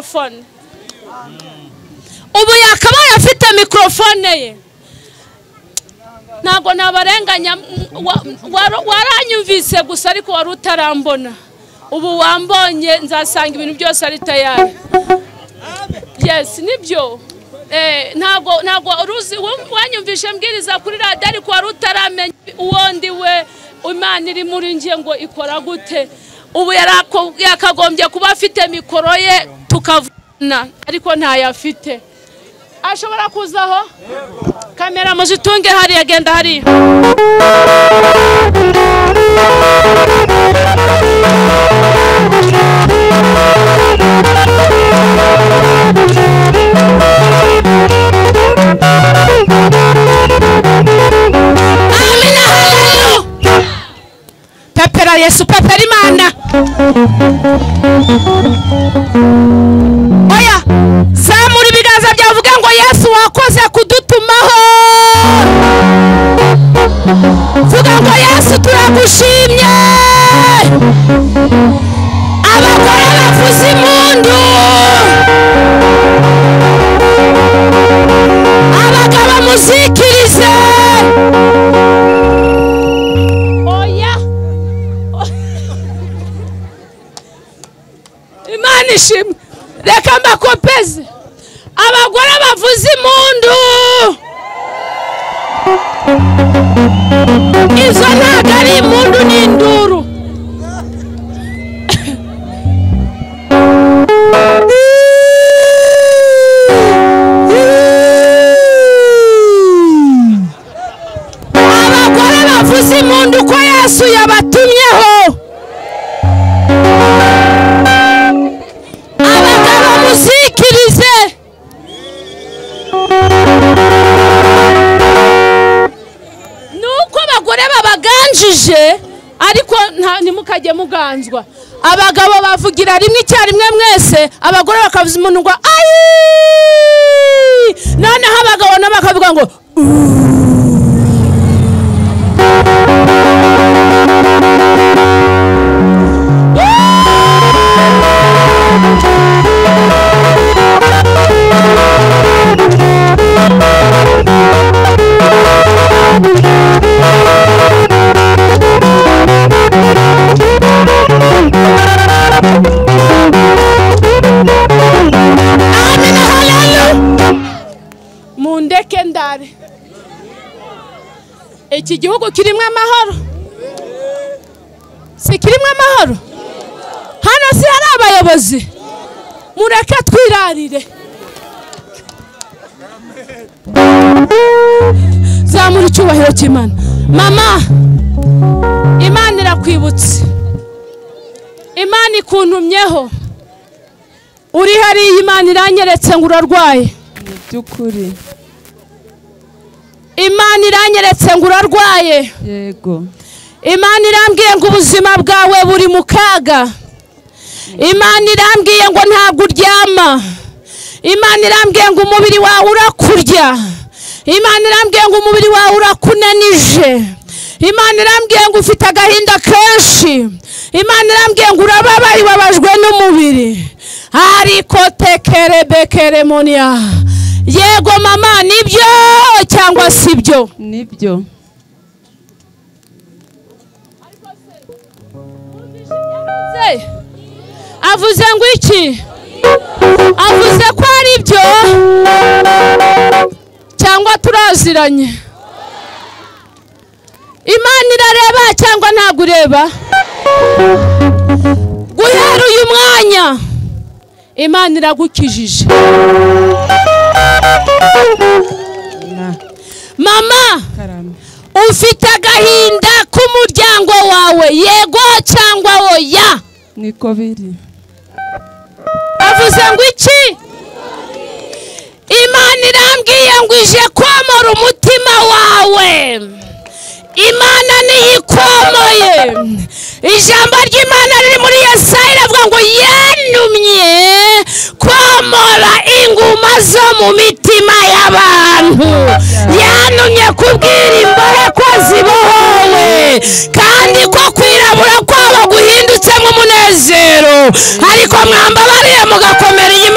mikorofone. Ubu yakabaye afite mikorofone ye. Ntabwo nabarenganya, waranyumvise gusa ariko wari utarambona. Ubu wambonye nzasanga ibintu byose ari tayari. Yes, nibyo. Ntabwo uruzi wanyumvishe mbwiriza kuri radiyo ariko wari utaramenya uwo ndi we, Imana iri muri nge ngo ikora gute. Ubu yakagombye kuba afite mikoro ye tukavuna, ariko ntayafite. Ashobora kuzaho? Kamera muzitunge hariya, genda hariya. Amina, haleluya. Pepera Yesu, pepera Imana. Oya, zamura ibiganza byawe uvuge ngo Yesu wakoze kudutumaho. Vuga ngo Yesu turagushimye. Abagore bavuza impundu, abagabo muzikirize. Oya, Imana ishimwe. Reka mbakopeze. Abagore bavuza impundu, izo ntabwo ari impundu, ni induru. Abagore bavuza impundu ko Yesu yabatumyeho. Abagabo muzikirize. Nuko abagore babaganjije, ariko ntimukajye muganzwa. Abagabo bavugira rimwe icyarimwe mwese, abagore bakavuza impundu ngo ayi. Noneho abagabo nabo bakavuga ngo Amina, haleluya. Mundeke ndare. Iki gihugu kirimo amahoro. Si kirimo amahoro? Hano si hari abayobozi. Mureke twirarire. Zamura icyubahiro cy'Imana. Mama, Imana irakwibutse. Imana ikuntumyeho. Uri hariya, Imana iranyeretse ngo urarwaye. Byukuri. Imana iranyeretse ngo urarwaye. Yego. Imana irambwiye ngo ubuzima bwawe buri mu kaga. Imana irambwiye ngo ntabwo uryama. Imana irambwiye ngo umubiri wawe urakurya. Imana irambwiye ngo umubiri wawe urakunanije. Imana irambwiye ngo ufite agahinda kenshi. Imana irambwiye ngo urababaye, ubabajwe n'umubiri. Ariko tekerebekeremonia. Yego mama, nibyo cyangwa sibyo? Nibyo. Avuze ngo iki? Avuze ko ari byo cyangwa turaziranye? Imana irareba cyangwa ntabwo ureba? Guhera uyu mwanya Imana iragukijije. Mama, ufite agahinda k'umuryango wawe, yego cyangwa oya? Niko biri. Avuze ngo iki? Imana irambwiye ngo ije komora umutima wawe. Imana niyikomoye. Ijambo ry'Imana riri muri Yesaya riravuga ngo yantumye komora inguma zo mu mitima y'abantu. Yantumye kubwira imbore ko zibohowe, kandi ko kwirabura kwabo guhindutsemo umunezero. Ariko mwambabariye mugakomera iyi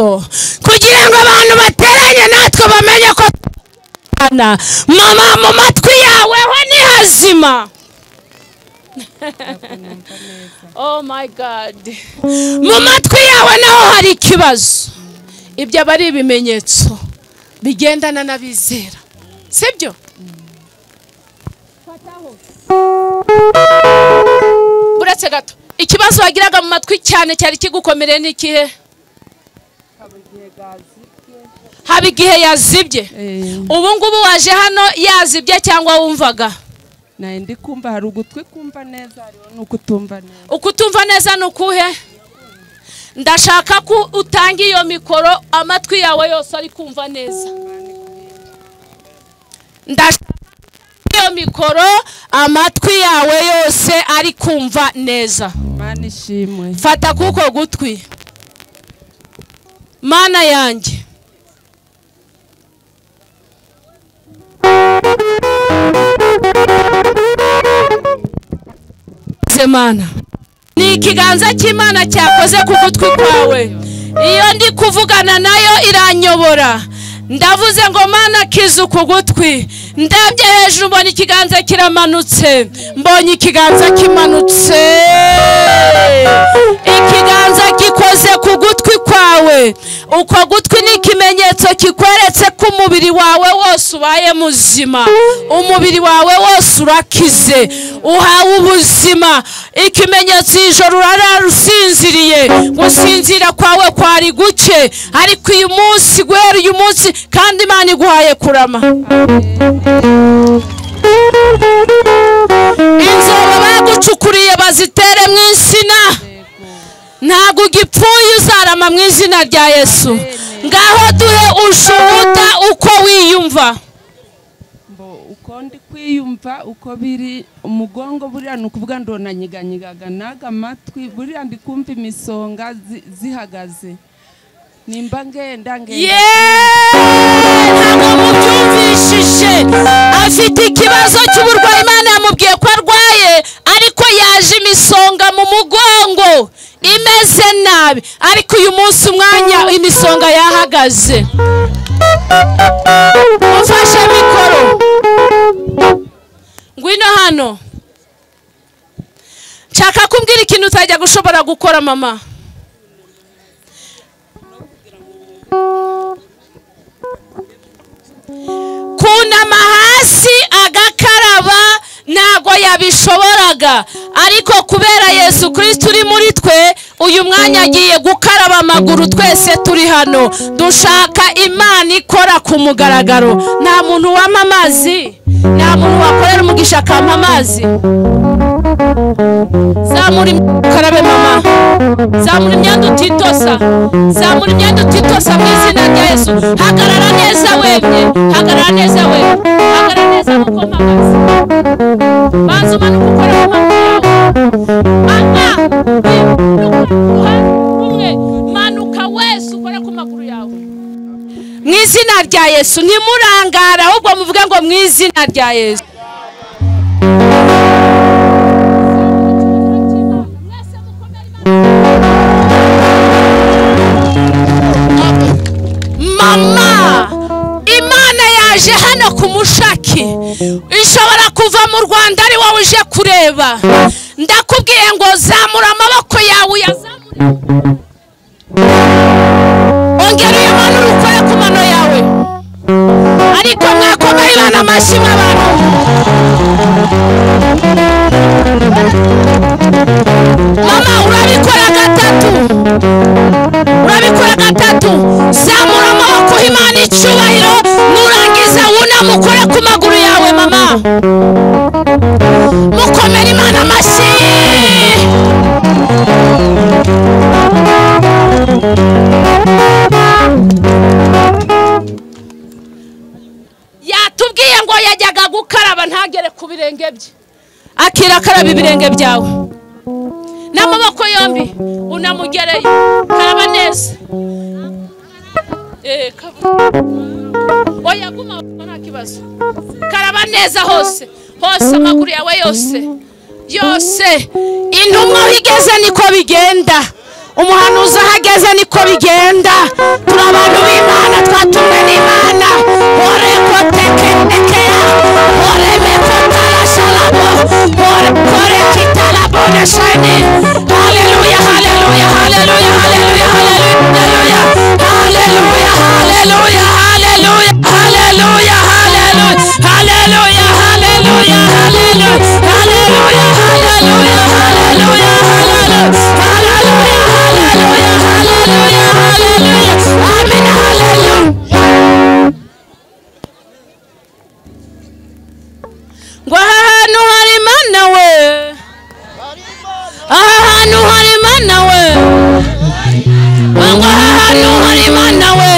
Kimenyetso kugira ngo abantu bateranye natwe bamenye ko mama mu matwi yawe ho ni hazima. Oh my God, mu matwi yawe naho hari ikibazo. Ibyo aba ari ibimenyetso bigendana n'abizera, sibyo? Uretse gato, ikibazo wagiraga mu matwi cyane cyari kigukomereye ni ikihe? Haba igihe yazibye. Ubu ngubu waje hano yazibye cyangwa wumvaga? Ndi kumva, hari ugutwi kumva neza, hariho n'ukutumva neza. Ukutumva neza ni ukuhe? Ndashaka ko utanga iyo mikoro amatwi yawe yose ari kumva neza. Ndashaka iyo mikoro amatwi yawe yose ari kumva neza. Mana ishimwe. Fata kuko gutwi. Mana yanjye, Mana, ni ikiganza cy'Imana cyakoze ku gutwi kwawe. Iyo ndi kuvugana nayo iranyobora. Ndavuze ngo Mana kiza ku gutwi. Ndabye hejuru mbona ikiganza kiramanutse, mbonye ikiganza kimanutse, ikiganza gikoze ku gutwi kwawe. Uko gutwi ni ikimenyetso kikweretse ko umubiri wawe wose ubaye muzima, umubiri wawe wose urakize, uhawe ubuzima. Ikimenyetso ijoro urarara usinziriye, gusinzira kwawe kwari guke, ariko uyu munsi, guhera uyu munsi, kandi Imana iguhaye kurama. Inzobo bagucukuriye bazitere mu insina, ntabwo ugipfuye, uzarama mu izina rya Yesu. Ngaho duhe ushuhuda uko wiyumva. Uko ndi kwiyumva uko biri, umugongo buriya ni ukuvuga ndonanyiganyigaga naga amatwi, buriya ndi kumva imisonga zihagaze. Nimba ngenda ngenda. Ntabwo mubyumvishije. Afite ikibazo cy'uburwayi, Imana yamubwiye ko arwaye, ariko yaje imisonga mu mugongo imeze nabi, ariko uyu munsi umwanya imisonga yahagaze. Mufashe mikoro, ngwino hano. Nshaka kumbwira ikintu utajya gushobora gukora mama. Kunama hasi agakaraba ntago yabishoboraga, ariko kubera Yesu Kristo uri muri twe, uyu mwanya agiye gukaraba amaguru twese turi hano. Dushaka Imana ikora ku mugaragaro. Nta muntu wampa amazi, nta muntu wakorera umugisha akampa amazi. Zamura ukarabe mama, zamura imyenda utitosa, zamura imyenda utitosa mu izina rya Yesu. Hagarara neza wemye, hagarara neza wemye, hagarara neza kuko mpagaze. Banza umanuke ukore mu maguru yawe. Umwe manuka wese ukore ku maguru yawe mu izina rya Yesu. Ntimurangara, ahubwo muvuge ngo mu izina rya Yesu. Mama, Imana yaje hano ku mushaki, ishobora kuva mu Rwanda ari wowe uje kureba. Ndakubwiye ngo zamura amaboko yawe, uyazamure, ongera uyamanure ukore ku mano yawe. Ariko mwakomeye Imana amashyi abantu. Mama, urabikora gatatu, urabikora gatatu. Zamura amaboko Imana icyubahiro, nurangiza wuname ukore ku maguru yawe mama. Mukomere Imana amashyi. Yatubwiye ngo yajyaga gukaraba ntagere ku birenge bye. Akira akaraba ibirenge byawe n'amaboko yombi, unamugereye. Karaba neza. Oya guma nta kibazo. Karaba neza hose hose, amaguru yawe yose yose. Intumwa aho igeze niko bigenda. Umuhanuzi ahageze niko bigenda. Turi abantu b'Imana, twatumwe n'Imana. Orekoteketekea, oremekotarashalabo, orekorekitaraboneshani. Haleluya, haleluya, haleluya, haleluya, haleluya, haleluya, haleluya, haleluya, haleluya, haleluya, haleluya, haleluya, haleluya, haleluya, haleluya, haleluya, haleluya, haleluya, haleluya, amen, haleluya. Ngo aha hantu hari Imana we, aha hantu hari Imana we, ngo aha hantu hari Imana we,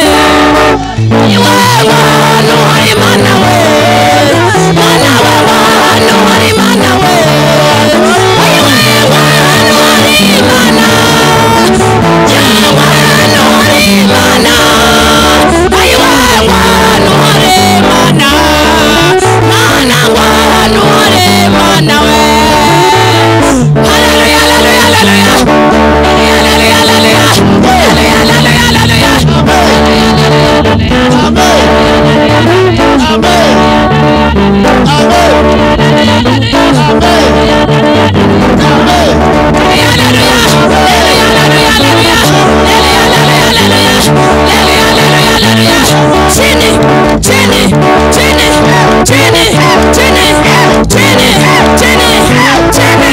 iwe ngo aha hantu hari Imana we, Mana we, ngo aha hantu hari Imana we, iwe ngo aha hantu hari Imana, ngo aha hantu hari Imana, iwe ngo aha hantu hari Imana, Mana ngo aha hantu hari Imana we. Haleluya, haleluya, haleluya, haleluya, haleluya, haleluya, haleluya, Chini, chini, chini, chini, chini, chini, chini, chini, chini, chini,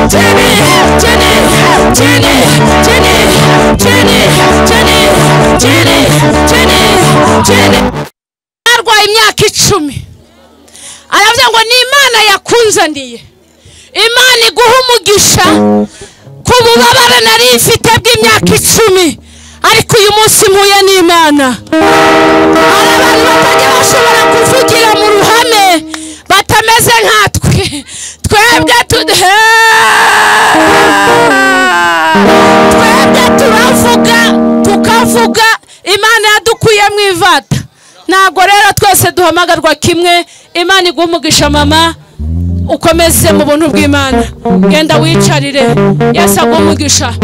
chini, chini, chini, chini, chini, chini, chini. Arwaye imyaka 10. Aravuga ngo ni Imana yakunzaniye. Imana iguha umugisha ku bubabare nari mfite bw'imyaka 10. Ariko uyu munsi mpuye n'Imana. Hari abantu batajya bashobora kuvugira mu ruhame batameze nkatwe. Twebwe turavuga tukavuga, Imana yadukuye mu ivata. Ntabwo rero twese duhamagarwa kimwe. Imana iguha umugisha mama, ukomeze mu buntu bw'Imana. Genda wicarire, Yesu aguhe umugisha.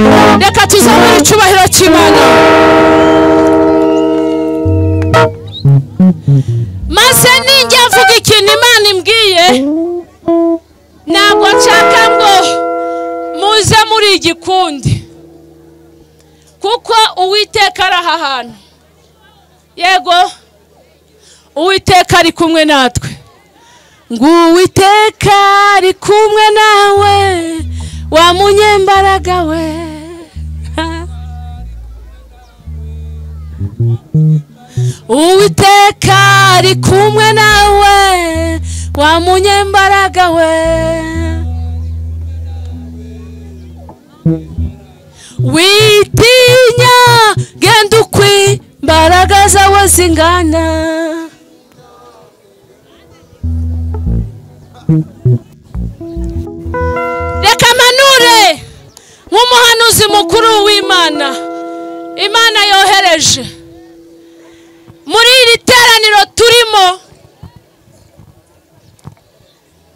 Reka tuzamure icyubahiro cy'Imana. Maze ninjya mvuga ikintu Imana imbwiye, ntabwo nshaka ngo muze muri igikundi, kuko Uwiteka ari aha hantu. Yego, Uwiteka ari kumwe natwe. Ngo Uwiteka ari kumwe nawe, wa munyembaraga we. Uwiteka ari kumwe nawe, wa munyembaraga we. Witinya, genda ukwi imbaraga zawe zingana. Reka manure nk'umuhanuzi mukuru w'Imana, Imana yohereje muri iri teraniro turimo.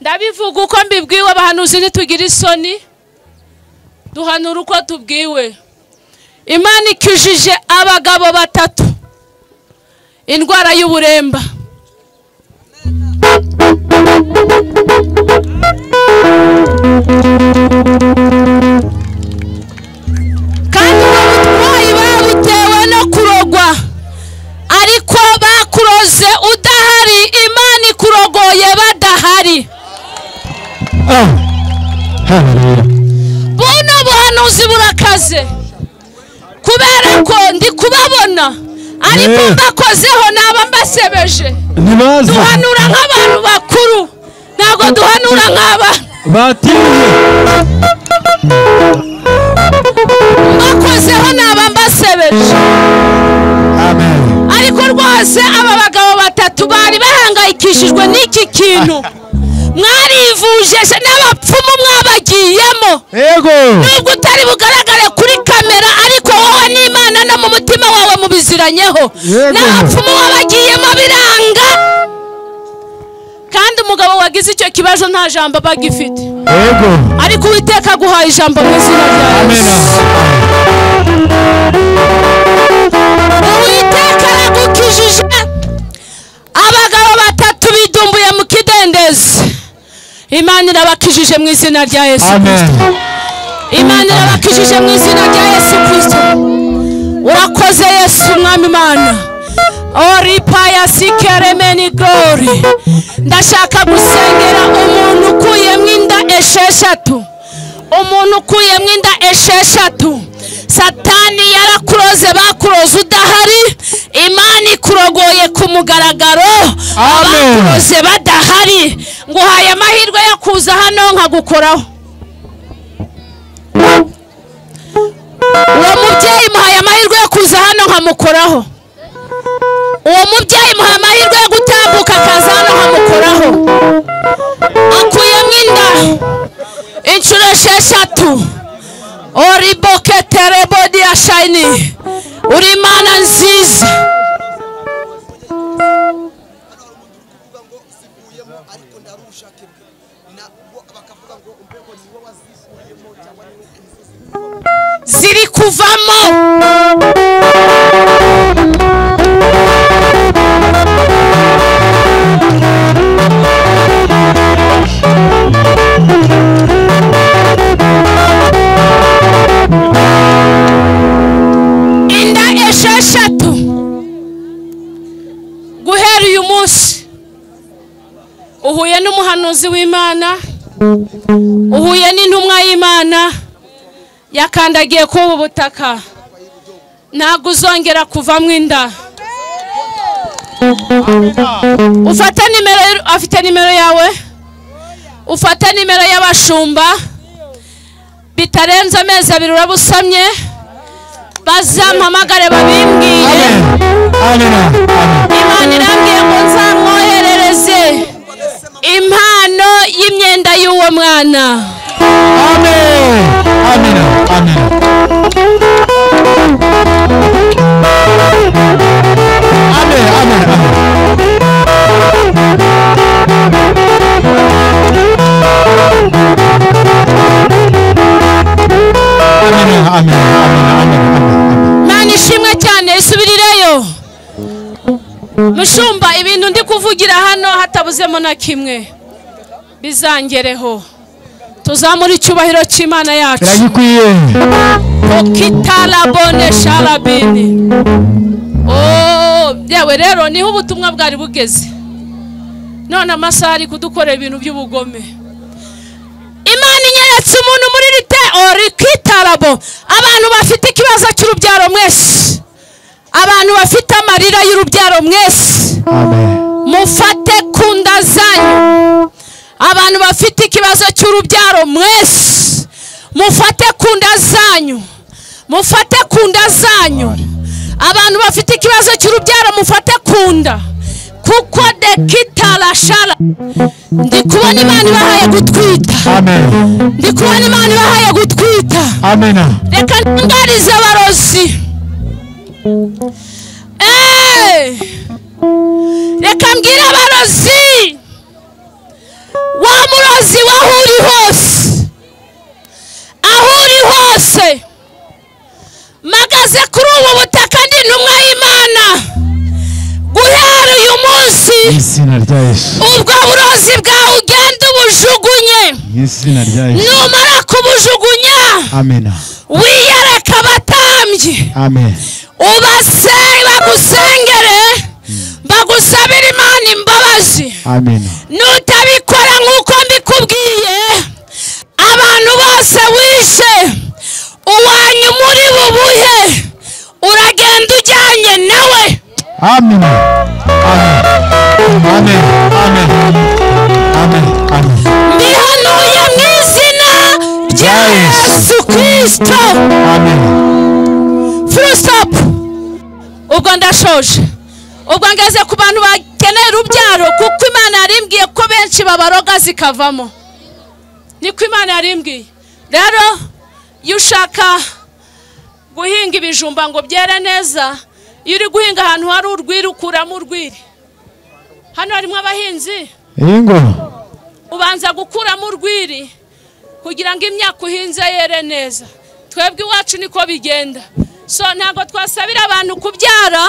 Ndabivuga uko mbibwiwe, abahanuzi ntitugira isoni, duhanura uko tubwiwe. Imana ikijije abagabo 3 indwara y'uburemba. Kandi ubwo butwayi babutewe no kurogwa, ariko bakuroze udahari, Imana ikurogoye badahari. Buno buhanuzi burakaze, kubera ko ndi kubabona, ariko mbakozeho naba mbasebeje. Duhanura nk'abantu bakuru, ntabwo duhanura nk'aba batinye. Mbakozeho naba mbasebeje. Ariko rwose aba bagabo 3 bari bahangayikishijwe n'iki kintu. Mwarivuje n'abapfumu mwabagiyemo. Yego. Nubwo utari bugaragare kuri kamera, ariko wowe n'Imana no mu mutima wawe mubiziranyeho. N'abapfumu wabagiyemo biranga. Kandi umugabo wagize icyo kibazo nta jambo bagifite. Yego. Ariko Uwiteka aguhaye ijambo mu izina rya Yesu. Uwiteka aragukijije. Abagabo batatu bidumbuye mu kidendezi, Imana irabakijije mu izina rya Yesu Kristo. Imana irabakijije mu izina rya Yesu Kristo. Urakoze Yesu Mwami Imana. Oripaya sikeremeni glory. Ndashaka gusengera umuntu ukuyemo inda 6. Umuntu ukuyemo inda 6. Satani yarakuroze, bakuroze udahari. Imana ikurogoye ku mugaragaro. Abakuroze badahari. Nguhaye amahirwe yo kuza hano nkagukoraho. Uwo mubyeyi muhaye amahirwe yo kuza hano nkamukoraho. Uwo mubyeyi muhaye amahirwe yo gutambuka akaza hano nkamukoraho. Akuyemo inda inshuro 6. Oriboketerebodi ya shayini. Uri Imana nziza. Ziri kuvamo. Inda 6. Guhera uyu munsi uhuye n'umuhanuzi w'Imana, uhuye n'intumwa y'Imana yakandagiye ku ubu butaka, ntabwo uzongera kuvamo inda. Ufate nimero, afite nimero yawe, ufate nimero y'abashumba. Bitarenze amezi 2 urabusamye, bazampamagare babimbwiye. Imana irambwiye ngo nzamwoherereze impano y'imyenda y'uwo mwana. Amen. Amen. Amen. Amen. Amen. Amen. Amen. Amen. Imana ishimwe cyane. Isubirireyo mushumba, ibintu ndi kuvugira hano hatabuzemo na kimwe bizangereho. Tuzamura icyubahiro cy'Imana yacu. Biragikwiye. Okitalabone sharabini. Oh, yewe rero niho ubutumwa bwari bugeze. None amasaha ari kudukorera ibintu by'ubugome. Imana inyeretse umuntu muri rite orikitarabo. Abantu bafite ikibazo cy'urubyaro mwese, abantu bafite amarira y'urubyaro mwese, mufate kunda zanyu. Abantu bafite ikibazo cy'urubyaro mwese, mufate kunda zanyu, mufate kunda zanyu. Abantu bafite ikibazo cy'urubyaro mufate kunda, kuko dekitarashara. Ndi kubona Imana ibahaye gutwita. Amen. Ndi kubona Imana ibahaye gutwita. Amen. Reka ntangarize abarozi. Reka mbwire abarozi. Wa murozi waho uri hose, aho uri hose, magaze kuri ubu butaka ndi intumwa y'Imana. Guhera uyu munsi, izina rya Yesu, ubwo burozi bwawe ugenda ubujugunye. Izina rya Yesu. Numara kubujugunya, amen, wiyereka abatambyi. Amen. Ubase bagusengere, bagusabira Imana imbabazi. Amen. Nutabikora nk'uko mbikubwiye, abantu bose wishe uwanyu muri bubuhe, uragenda ujyanye nawe. Amen. Amen. Amen. Amen. Amen. Mbihanuye mu izina rya Yesu Kristo. Amen. Full stop. Ubwo ndashoje. Ubwo ngeze ku bantu bakeneye urubyaro, kuko Imana yarimbwiye ko benshi babaroga zikavamo. Niko Imana yarimbwiye. Rero iyo ushaka guhinga ibijumba ngo byere neza, iyo uri guhinga ahantu hari urwiri ukuramo urwiri. Hano harimo abahinzi. Ingo ubanza gukuramo urwiri kugira ngo imyaka uhinze yere neza. Twebwe iwacu niko bigenda. So ntabwo twasabira abantu kubyara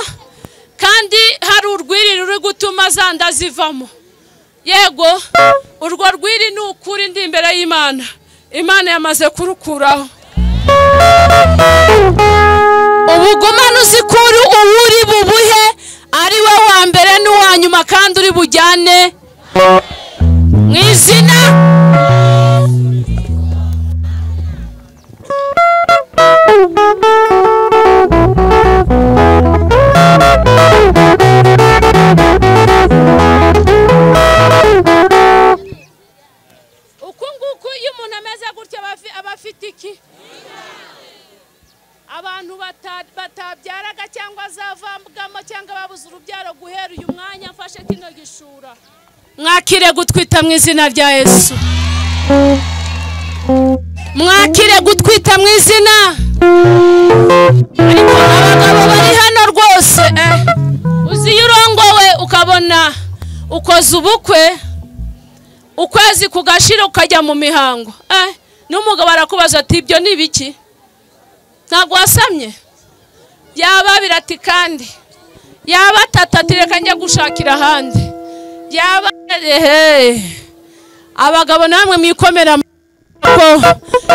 kandi hari urwiri ruri gutuma zanda zivamo. Yego, urwo rwiri ni ukuri ndi imbere y'Imana. Imana yamaze kurukuraho. Ubugumane uzikuru uwuri bubuhe ari we wa mbere n'uwa nyuma kandi uri bujyane mu izina. Uku nguku iyo umuntu ameze gutya aba afite iki? Abantu batabyaraga cyangwa zavambwamo cyangwa babuze urubyaro guhera uyu mwanya mfashe kino gishura. Mwakire gutwita mu izina rya Yesu. Mwakire gutwita mu izina. Ariko abagabo bari hano rwose uzi iyo urongowe ukabona ukoze ubukwe ukwezi kugashira ukajya mu mihango n'umugabo arakubaza ati ibyo ni ibiki? Ntabwo wasamye? Yaba birati kandi yaba tata ati reka njya gushakira ahandi. Yaba abagabo namwe mwikomera ko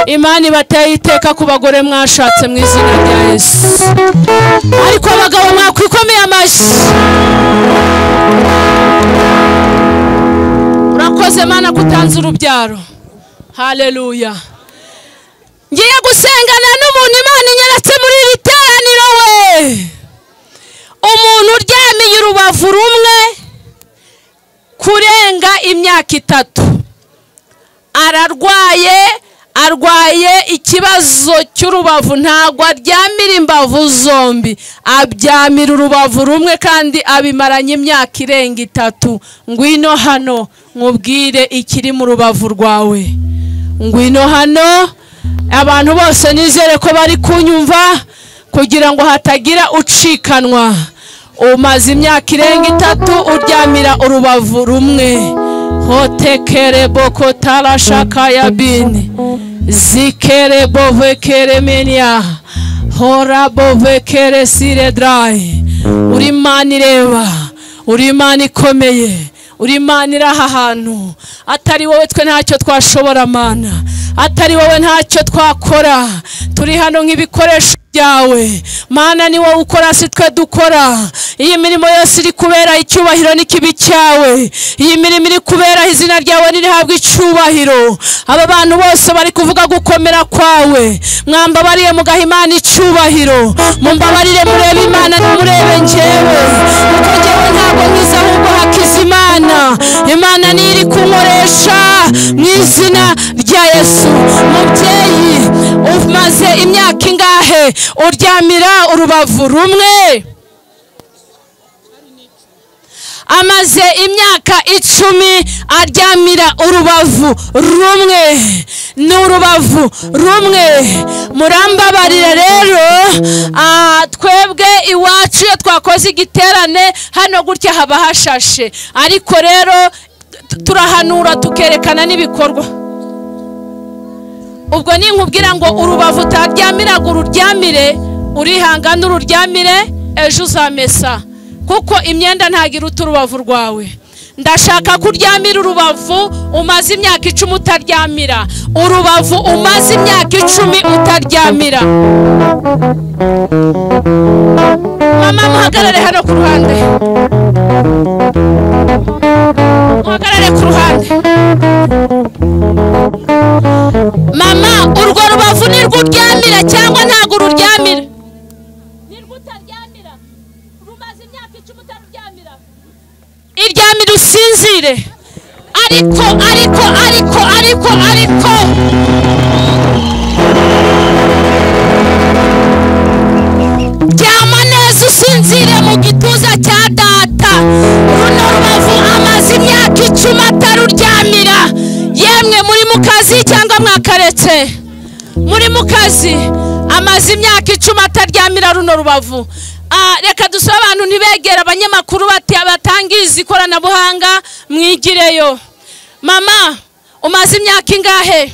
Imana ibateye iteka ku bagore mwashatse mu izina rya Yesu. Ariko abagabo mwakwikomeye amashyi. Urakoze Mana kutanze urubyaro. Haleluya. Ngiye gusengana n'umuntu Imana inyeretse muri iri teraniro we. Umuntu uryamiye urubavu rumwe kurenga imyaka 3. Ararwaye, arwaye ikibazo cy'urubavu, ntabwo aryamira imbavu zombi, abyamira urubavu rumwe kandi abimaranye imyaka irenga 3. Ngwino hano nkubwire ikiri mu rubavu rwawe. Ngwino hano. Abantu bose nizere ko bari kunyumva kugira ngo hatagira ucikanwa. Umaze imyaka irenga 3 uryamira urubavu rumwe. Hotekere boko tarashaka ya bini zikere bovekere menia hora bovekere sire dry. Uri Imana ireba, uri Imana ikomeye, uri Imana iri aha hantu. Atari wowe twe ntacyo twashobora Mana, atari wowe ntacyo twakora. Turi hano nk'ibikoresho byawe Mana, ni wowe ukora si twe dukora. Iyi mirimo yose iri kubera icyubahiro n'ikibi cyawe. Iyi mirimo iri kubera izina ryawe nirihabwa icyubahiro. Aba bantu bose bari kuvuga gukomera kwawe. Mwambabariye mugaha Imana icyubahiro. Mumbabarire murebe Imana ntimurebe njyewe, kuko njyewe ntabwo nkiza ahubwo hakiza Imana. Imana niyo iri kunkoresha mu izina rya Yesu. Mubyeyi umaze imyaka ingahe uryamira urubavu rumwe? Amaze imyaka 10 aryamira urubavu rumwe. Ni urubavu rumwe. Murambabarira rero, twebwe iwacu iyo twakoze igiterane hano gutya haba hashashe, ariko rero turahanura tukerekana n'ibikorwa. Ubwo ninkubwira ngo urubavu utaryamiraga ururyamire, urihangana ururyamire, ejo uzamesa, kuko imyenda ntagira urubavu rwawe. Ndashaka kuryamira urubavu umaze imyaka 10 utaryamira. Urubavu umaze imyaka 10 utaryamira. Mama muhagarare hano ku ruhande. Muhagarare ku ruhande. Mama, urwo rubavu nirwo uryamira cyangwa ntago ururyamira? Nirwo utaryamira. Rumaze imyaka 10 utaryamira. Iryamira usinzire. Ariko ariko ariko ariko ariko ryama neza usinzire mu gituza cya data. Runo rubavu amaze imyaka 10 ataruryamira. Yemwe muri mukazi cyangwa mwakaretse? Muri mukazi amaze imyaka 10 ataryamira runo rubavu. Reka dusabe abantu ntibegera abanyamakuru bati abatangiza ikoranabuhanga mwigireyo. Mama, umaze imyaka ingahe?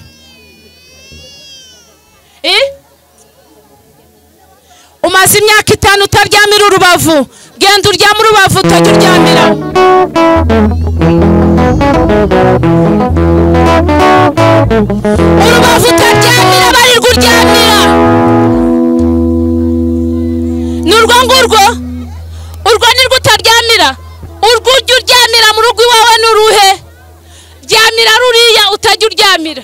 Umaze imyaka 5 utaryamira urubavu. Genda uryame urubavu utajya uryamira. Urubavu utaryamira barirwa uryamira. Nurwo ngurwo, urwo nirwo utaryamira. Urwo ujya uryamira mu rugo iwawe n'uruhe? Ryamira ruriya utajya uryamira.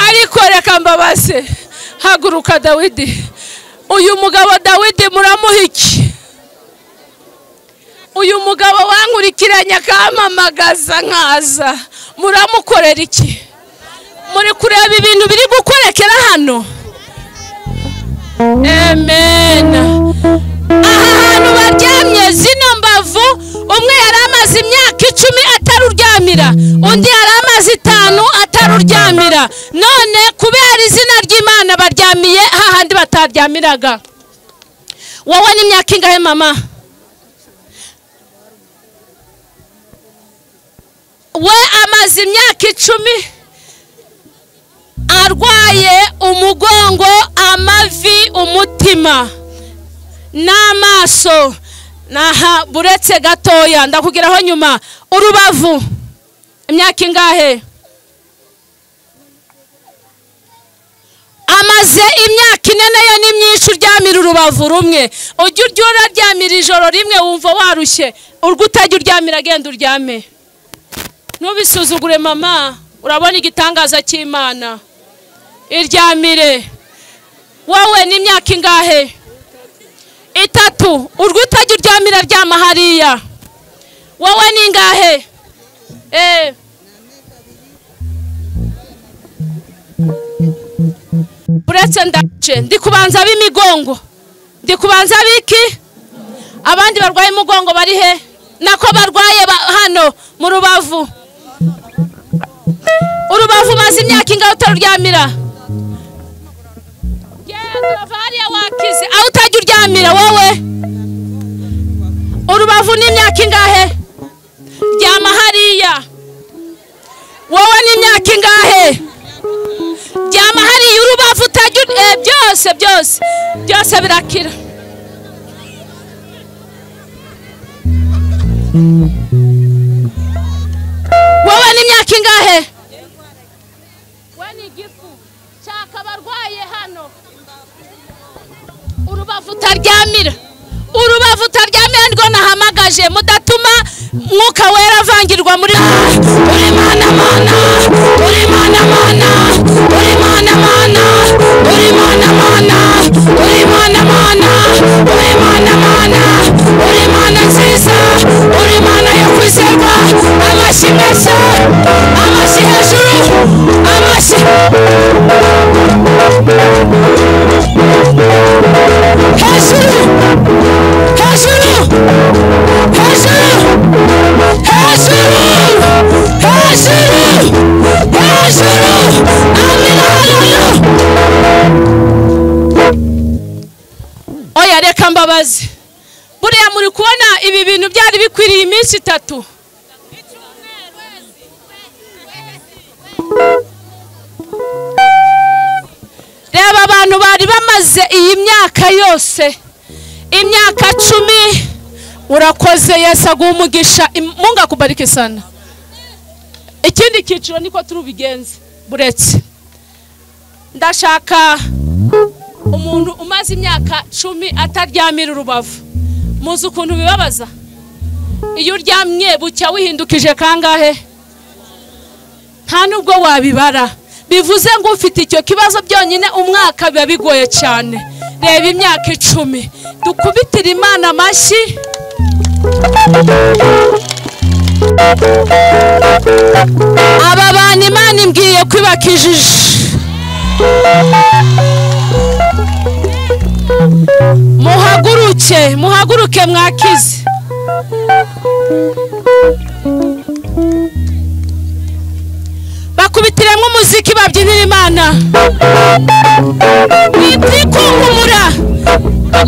Ariko reka mbabaze, haguruka Dawidi. Uyu mugabo Dawidi muramuha iki? Uyu mugabo wankurikiranye akampamagaza nkaza, muramukorera iki? Muri kureba ibintu biri gukorekera hano? Amen. Aha hantu baryamye zino mbavu, umwe yari amaze imyaka 10 ataruryamira, undi yari amaze 5 ataruryamira. None kubera izina ry'Imana baryamiye hahandi bataryamiraga. Wowe ni imyaka ingahe mama? We amaze imyaka 10 arwaye umugongo, amavi, umutima n'amaso. Naha buretse gatoya ndakugeraho nyuma. Urubavu imyaka ingahe? Amaze imyaka 4 nayo ni myinshi uryamira urubavu rumwe. Ujya urya uraryamira ijoro rimwe wumva warushye, urwo utajya uryamira genda uryame. Ntubisuzugure mama, urabona igitangaza cy'Imana. Iryamire. Wowe ni imyaka ingahe? 3. Urwo utajya uryamira ryama hariya. Wowe ni ingahe? Uretse ndace ndi kubanza b'imigongo, ndi kubanza biki? Abandi barwaye umugongo bari he? Nako barwaye hano mu rubavu. Urubavu maze imyaka ingahe utaruryamira? Genda hariya wakize, aho utajya uryamira wowe. Urubavu ni imyaka ingahe? Ryama hariya. Wowe ni imyaka ingahe? Ryama hariya. Urubavu utajya byose byose byose birakira. Wowe ni imyaka ingahe? We ni igifu cyaka abarwaye hano. Urubavu utaryamira, urubavu utaryamira nirwo nahamagaje, mudatuma mwuka wera avangirwa muri. Uri mana mana, uri mana mana, uri mana mana, uri mana mana, uri mana mana, uri mana mana, uri mana nziza, uri mana yo kwizerwa. Amashyi meza, amashyi hejuru, amashyi hejuru, hejuru, hejuru, hejuru, hejuru, hejuru. Amina, haleluya. Oya reka mbabaze, buriya muri kubona ibi bintu byari bikwiriye iminsi 3. Reba abantu bari bamaze iyi myaka yose, imyaka 10. Urakoze Yesu aguhe umugisha. Mungu akubariki sana. Ikindi cyiciro niko turubigenze. Buretse ndashaka umuntu umaze imyaka 10 ataryamira urubavu. Muzi ukuntu bibabaza iyo uryamye bucya wihindukije kangahe? Nta nubwo wabibara. Bivuze ngo ufite icyo kibazo byonyine umwaka biba bigoye cyane. Reba imyaka 10. Dukubitire Imana amashyi. Aba bantu Imana imbwiye kwibakijije. Muhaguruke, muhaguruke mwakize. Bakubitiremo umuziki babyinira Imana. Wikwikunkumura.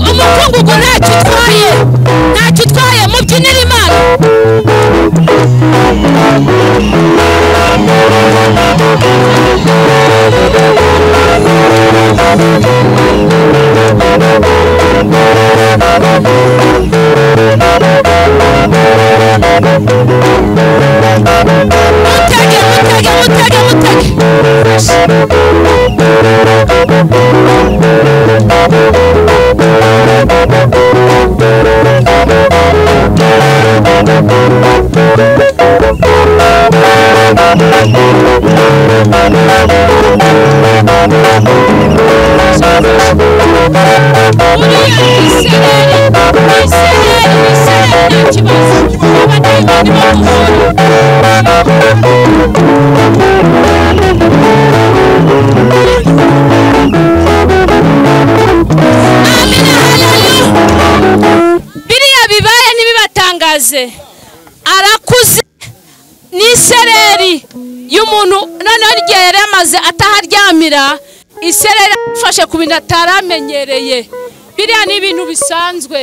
Umukungugu ntacyo utwaye. Ntacyo utwaye, mubyinira Imana. Mutege, mutege, mutege, mutege. Biriya bibaye ntibibatangaze. Arakuze n'isereri y'umuntu, noneho igihe yari amaze ataharyamira isereri afashe ku bintu ataramenyereye. Biriya ni ibintu bisanzwe,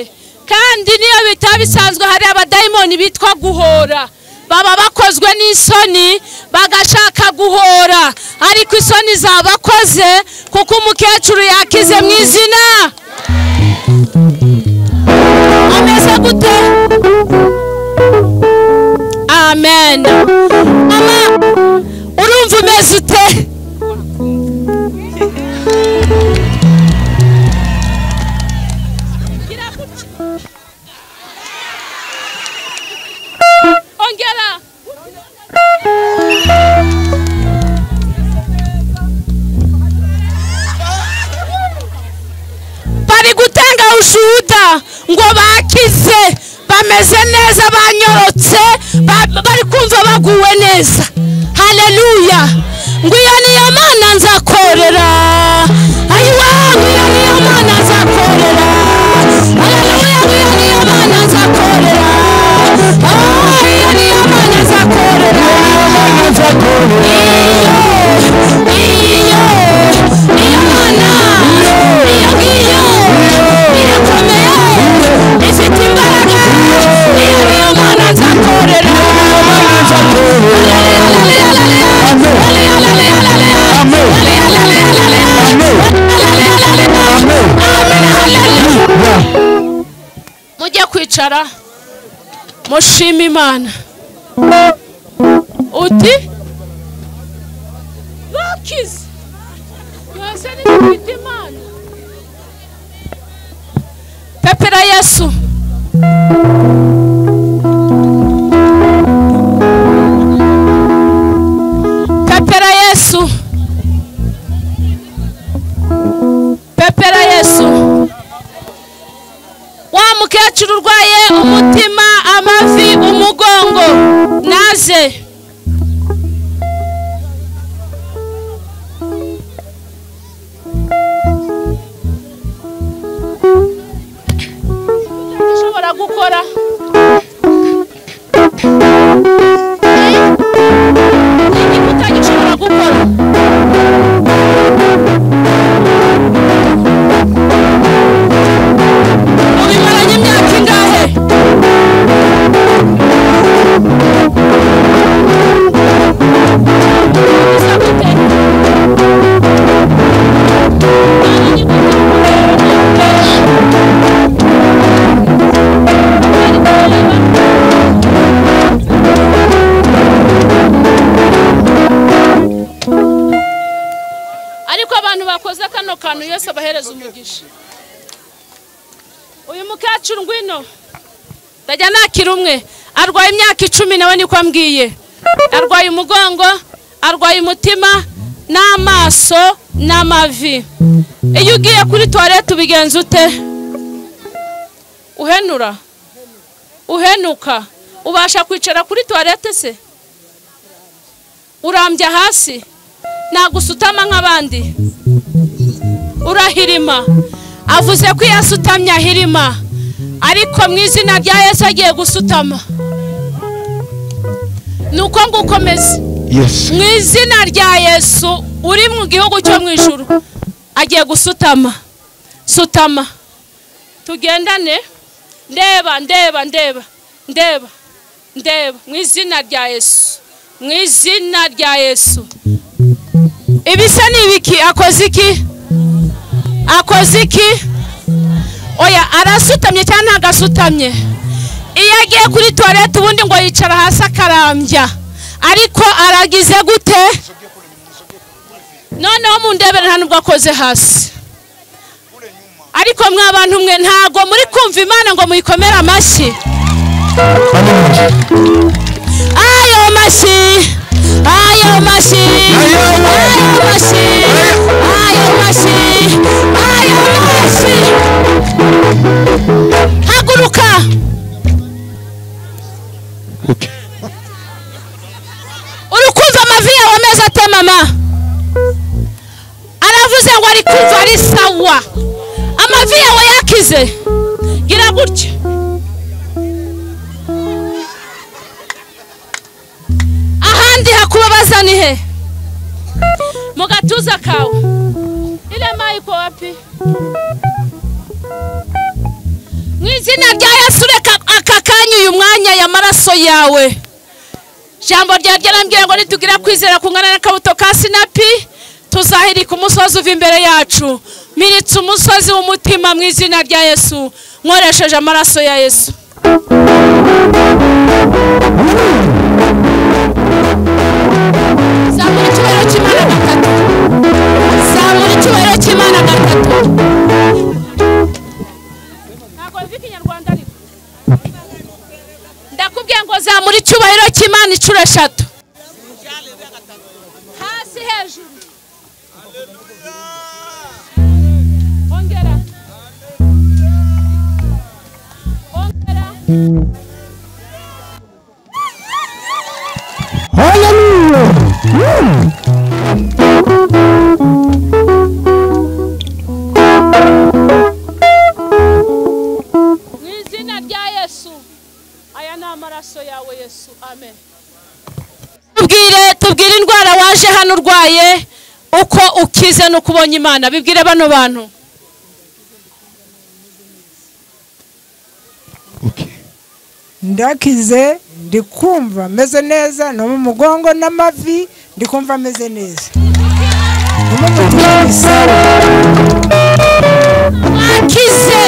kandi niyo bitaba bisanzwe hari abadayimoni bitwa guhora, baba bakozwe n'isoni bagashaka guhora, ariko isoni zabakoze kuko umukecuru yakize mu izina. Ameze gute? Amen. Mama, urumva umeze ute? Ongera. Bari gutanga ushuhuda ngo bakize, bameze neza, banyorotse, bari kumva baguwe neza. Haleluya. Ngo iyo niyo Mana nzakorera. Ayiwa, ngo iyo niyo Mana nzakorera. Haleluya, ngo iyo niyo Mana nzakorera. Oh, iyo niyo Mana nzakorera. Iyo, iyo Mana, iyo ngiyo irakomeye, ifite imbaraga. Iyo niyo Mana nzakorera. Mujye kwicara mushima Imana. Uti bakize yose ni Imana. Pepera Yesu. Pepera Yesu. Pepera Yesu. Wa mukecuru urwaye umutima, amavi, umugongo, naze. Ushobora gukora utagishobora gukora. Ubimaranye imyaka ingahe? Ariko abantu bakoze kano kantu Yesu abahereza umugisha. Uyu mukecuru ngwino, ndajya nakira umwe arwaye imyaka 10 nawe niko ambwiye. Arwaye umugongo, arwaye umutima n'amaso n'amavi. Iyo ugiye kuri toilette ubigenza ute? Uhenura, uhenuka. Ubasha kwicara kuri toilette se? Urambya hasi, nagusutama nk'abandi, urahirima. Avuze ko iyo asutamye ahirima, ariko mu izina rya Yesu agiye gusutama. Nuko ngukomeze mu izina rya Yesu uri mu gihugu cyo mu ijuru agiye gusutama. Sutama tugendane. Ndeba ndeba ndeba ndeba ndeba mu izina rya Yesu, mu izina rya Yesu. Ibisa ni ibiki? Akoze iki? Akoze iki? Oya, arasutamye cyangwa ntabwo asutamye? Iyo agiye kuri toilette ubundi ngo yicara hasi akarambya, ariko aragize gute? Noneho mundebere nta nubwo akoze hasi. Ariko mwa bantu mwe ntago muri kumva Imana ngo muyikomere amashyi. Ayo mashyi, ayo mashyi, ayo mashyi, ayo mashyi, ayo mashyi. Haguruka. Uri kumva amavi yawe ameze ate mama? Aravuze ngo ari kumva ari sawa. Amavi yawe yakize. Gira gutya. Ahandi hakubabaza ni he? Mu gatuza kawe. Ile mayi iko wapi? Mu izina rya Yesu reka aka kanya uyu mwanya ya maraso yawe. Jambo rya ryarambwiye ngo nitugira kwizera kungana n'akabuto ka sinapi tuzahirika umusozi uva imbere yacu. Miritse umusozi w'umutima mu izina rya Yesu nkoresheje amaraso ya Yesu. Zamura icyubahiro cy'Imana gatatu. Zamura icyubahiro cy'Imana gatatu. Ntabwo mvuga Ikinyarwanda ariko ndakubwiye ngo zamura icyubahiro cy'Imana inshuro 3. Hasi hejuru. Ongera. Ongera. Hallelujah. Mu izina rya Yesu, aya ni amaraso yawe Yesu. Amen. Tubwire indwara waje hano urwaye, uko ukize nuko ubonye Imana. Bibwire bano bantu. Ndakize, ndikumva meze neza no mu mugongo n'amavi, ndikumva meze neza. Wakize,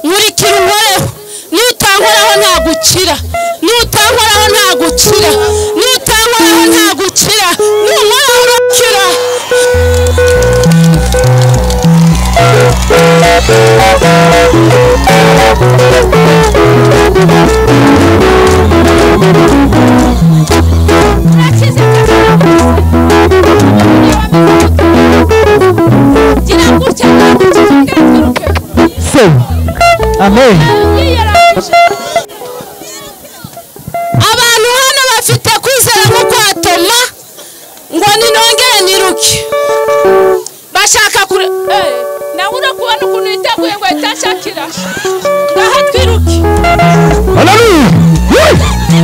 nkurikira unkoreho. Nutankoraho ntagukira, nutankoraho ntagukira, nutankoraho ntagukira, nunkoraho urakira. Amen. Abantu hano bafite kwizera nko kwa Toma ngo ninongere niruke. Bashaka kure nawe urakubona ukuntu yiteguye ngo itashakira. Ngaha twiruke. Hallelujah.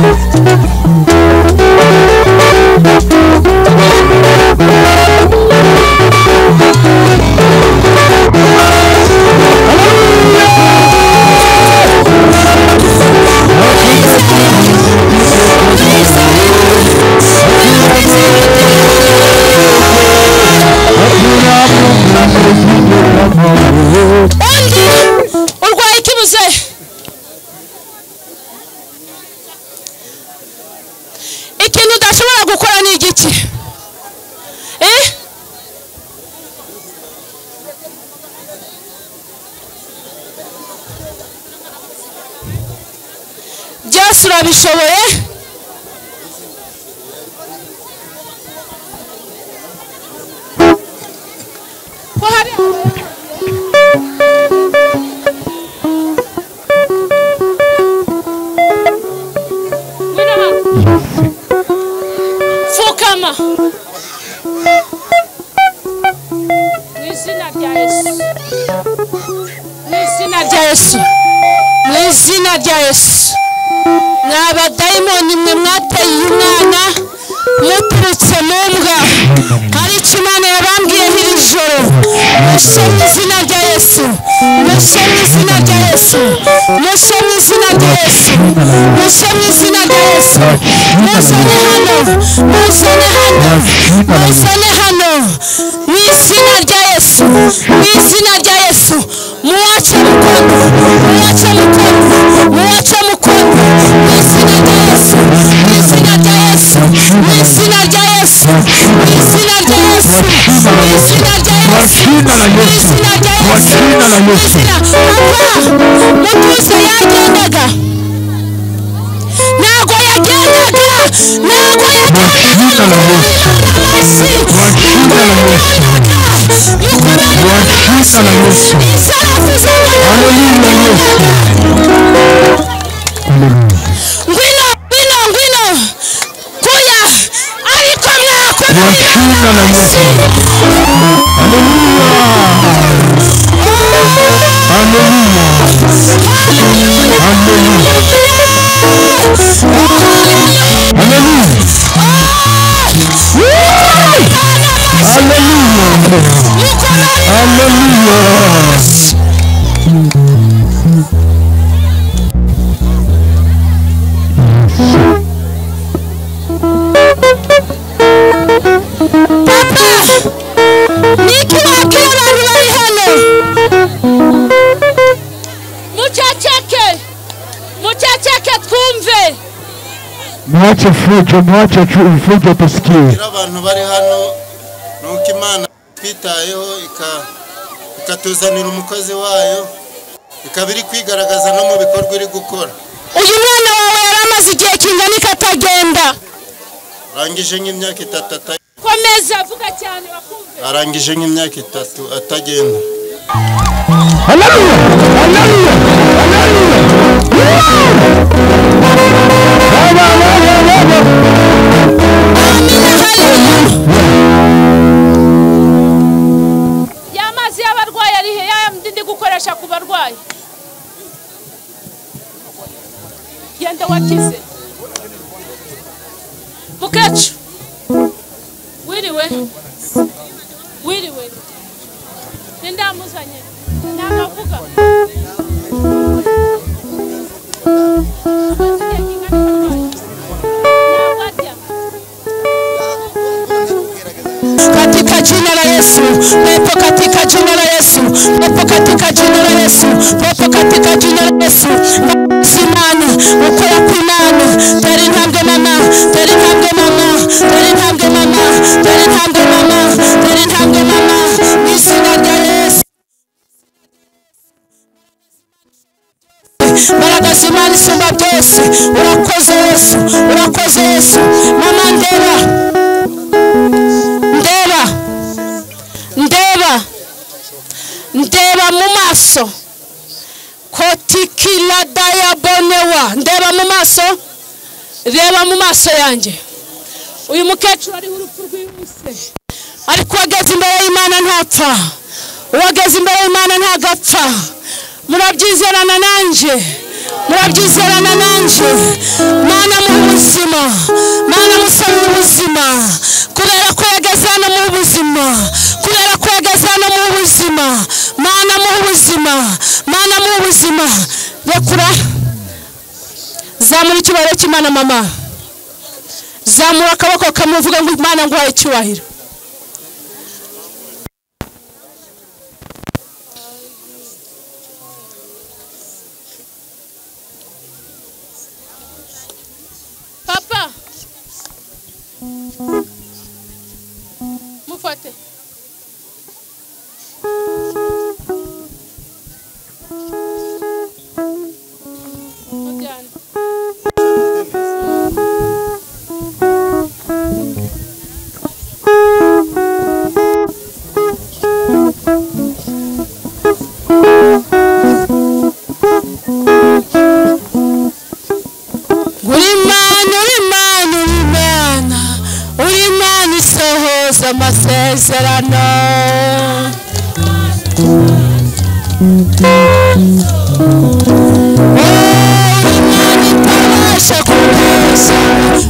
Undi urwaye ikibuze. Ikintu udashobora gukora ni igiki? Byose urabishoboye. Mu izina rya Yesu, mu izina rya Yesu, mwa badayimoni mwe mwateye uyu mwana muturutse mu mbwa, hari icyo Imana yabambwiye iri joro. Mushye mu izina rya Yesu, mushye mu izina rya Yesu, mushye mu izina rya Yesu, mushye mu izina rya Yesu. Muzane hano, muzane hano, muzane hano, mu izina rya Yesu, mu izina rya Yesu. Muwache mkono, muwache mkono, muwache mkono, mu izina rya Yesu, mu izina rya Yesu, mu izina rya Yesu, mu izina rya Yesu, mu izina rya Yesu, mu izina rya Yesu, mu izina. Papa, mutuze yagendaga, ntabwo yagendaga, ntabwo yagendaga. Ngwino, ngwino, ngwino, kuya ariko Papa, niki wabwira abantu bari hano? Muceceke, muceceke twumve. Mwache fujo, mwache fujo tusikie. Abantu bari hano nuko Imana twitayeho ikatuzanira umukozi wayo, ikaba iri kwigaragaza no mu bikorwa iri gukora. Uyu mwana wawe yaramaze igihe kingana iki atagenda? Arangije nk'imyaka 3. Komeza vuga cyane bakumve. Arangije nk'imyaka 3 atagenda. Haleluya! Haleluya! Haleluya! Baba, baba, baba. Amina, haleluya. Ya mazi y'abarwayi ari he? Ya ndi gukoresha ku barwayi. Genda wakize. Mukecu. Wiriwe. Wiriwe. Nindamuzanye. Nagavuga. Katika jina la Yesu, pepo katika jina la Yesu, pepo katika jina la Yesu, pepo katika jina la Yesu. Simana, ukora kw'Imana, tera intambwe mama, tera intambwe mama, tera intambwe mama, tera intambwe mama, tera intambwe mama, mu izina rya Yesu. Mbaraga z'Imana isumba byose, urakoze Yesu, urakoze Yesu. Mama ndeba, ndeba, ndeba, ndeba mu maso. Kotikila dayabonewa, ndeba mu maso, reba mu maso yanjye. Uyu mukecuru ariho urupfu rwihuse, ariko uwageze imbere y'Imana ntapfa, uwageze imbere y'Imana ntagapfa. Murabyizerana nanje, murabyizerana nanje. Mana mu buzima, Mana musaba ubuzima, kubera ko yageze hano mu buzima, kubera ko yageze hano mu buzima. Mana mu buzima, Mana mu buzima. Rekura, zamura icyubahiro cy'Imana mama, zamura akaboko kamuvuga ngo Imana nguhaye icyubahiro. Papa, mufate. Mujyane. Amasezerano. Imana itabasha kubeshya,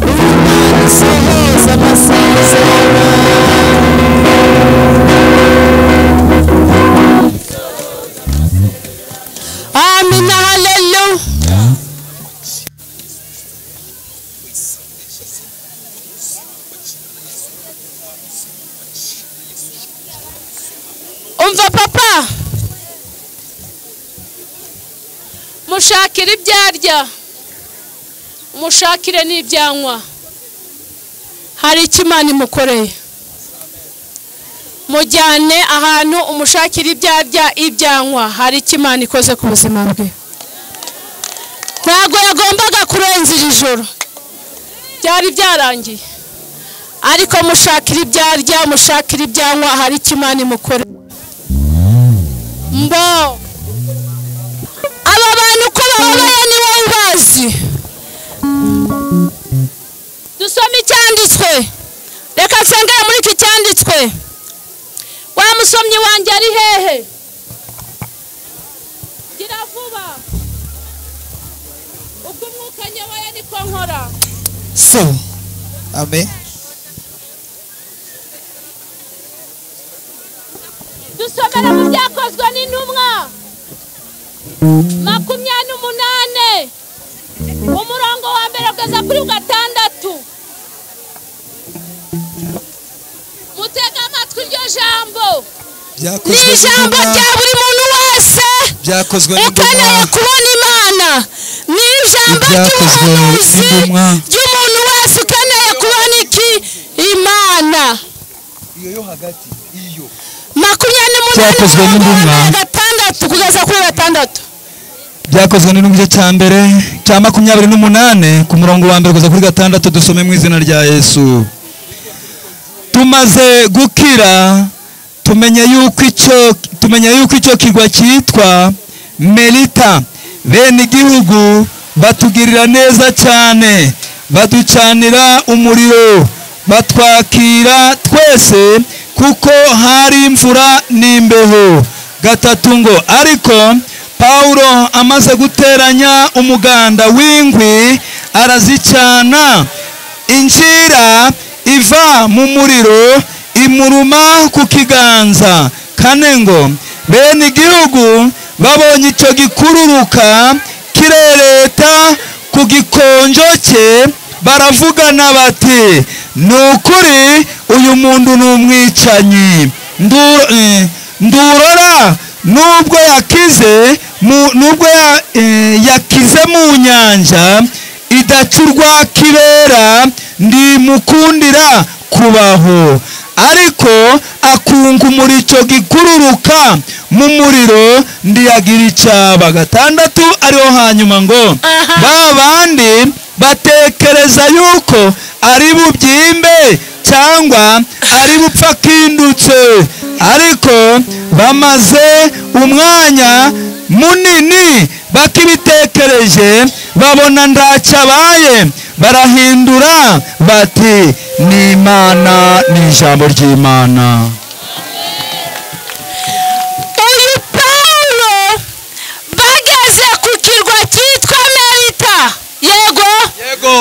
Imana isohoza amasezerano. Amina, haleluya. Umva papa, mushakire ibyo arya, umushakire n'ibyanywa. Hari icyo Imana imukoreye. Mujyane ahantu umushakire ibyo arya, ibyanywa. Hari icyo Imana ikoze ku buzima bwe. Ntabwo yagombaga kurenza iri joro, byari byarangiye. Ariko mushakire ibyo arya, mushakire ibyanywa, hari icyo Imana imukoreye. Mbo aba bantu ko bababaye ni wowe ubazi. Dusome icyanditswe. Reka nsengere muri iki cyanditswe. Wa musomyi wanjye ari hehe? Gira vuba. Ubwo umwuka nyoboye niko nkora. So, amen. Dusomera mu byakozwe n'intumwa 28 umurongo wa 1 kugeza kuri 6. Mutega amatwi iryo jambo. Ni ijambo rya buri muntu wese ukeneye kubona Imana. Ni ijambo ry'ubuhanuzi ry'umuntu wese ukeneye kubona iki? Imana. Iyo yo hagati iyo 28 6 kugeza kuri 6. Byakozwe n'intumwa cya mbere cya 28 ku murongo wa 1 kugeza kuri 6. Dusome mu izina rya Yesu. Tumaze gukira tumenye yuko icyo kirwa cyitwa Melita. Bene igihugu batugirira neza cyane, baducanira umuriro, batwakira twese kuko hari imvura n'imbeho. 3 ngo ariko Paulo amaze guteranya umuganda w'ingwi arazicana, injira iva mu muriro imuruma ku kiganza. 4 ngo bene igihugu babonye icyo gikururuka kirereta ku gikonjo cye, baravugana bati ni ukuri uyu muntu ni umwicanyi. Ndurora nubwo yakize yakize mu nyanja idacurwa kibera, ndimukundira kubaho. Ariko akunga umuricyo gikururuka mu muriro ndiyagira icyaba. 6 ariho hanyuma ngo ba bandi batekereza yuko ari bubyimbe cyangwa ari bupfa kindutse, ariko bamaze umwanya munini bakibitekereje, babona ndacyabaye, barahindura bati ni Imana, ni ijambo ry'Imana. Uyu Paulo bageze ku kirwa cyitwa Melita, yego yego,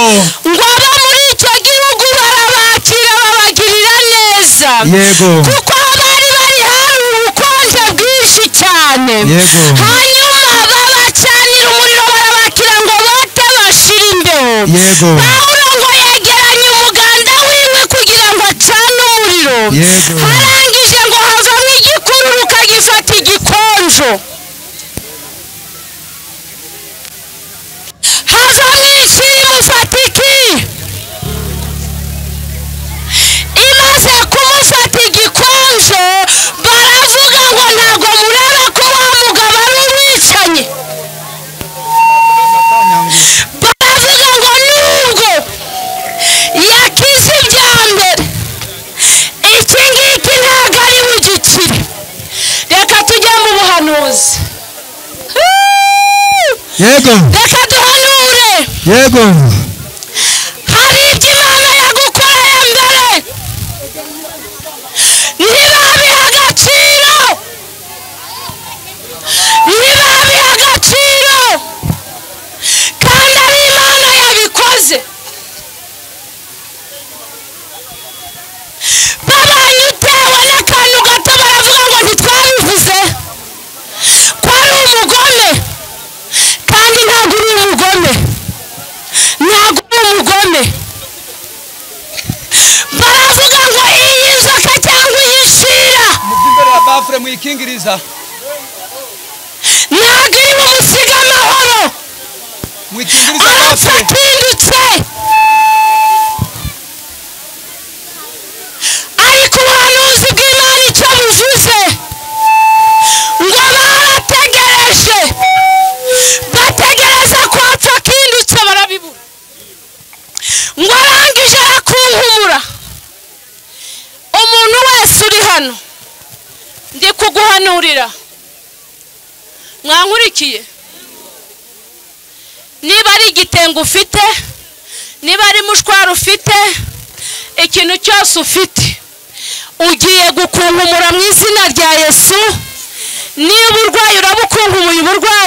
ngo abo muri icyo gihugu barabakira babagirira neza, yego, kuko bari bari hari ubukonje bwinshi cyane. Yego. Hanyuma babacanira umuriro barabakira ngo bote bashira imbeho. Yego. Paulo ngo yegeranye umuganda wiwe kugira ngo acane umuriro. Yego. Harangije ngo havamo igikururuka gifata igikonjo. Havamo iki imufata iki? Imaze kumufata igikonjo, baravuga ngo ntabwo mureba ko wa mugabo ari umwicanyi. Baravuga ngo nubwo yakize ibya mbere, iki ngiki ntabwo ari bugikire. Reka tujye mu buhanuzi. Yego. Reka duhanure. Yego. Hari ibyo Imana yagukoreye mbere ntibabiha agaciro, Bafure mwikingiriza. Ntabwo iri bumusiga amahoro. Mwikingiriza arapfa bafure. Atindutse, ariko ubuhanuzi bw'Imana icyo buvuze ngo barategereje, bategereza ko apfa akindutse, barabibura. Ngo arangije arakunkumura. Umuntu wese uri hano, ndi kuguhanurira, mwankurikiye? Niba ari igitenge ufite, niba ari mushwara ufite, ikintu cyose ufite, ugiye gukunkumura mu izina rya Yesu. Niba urwaye, urabukunkumuye uburwayi.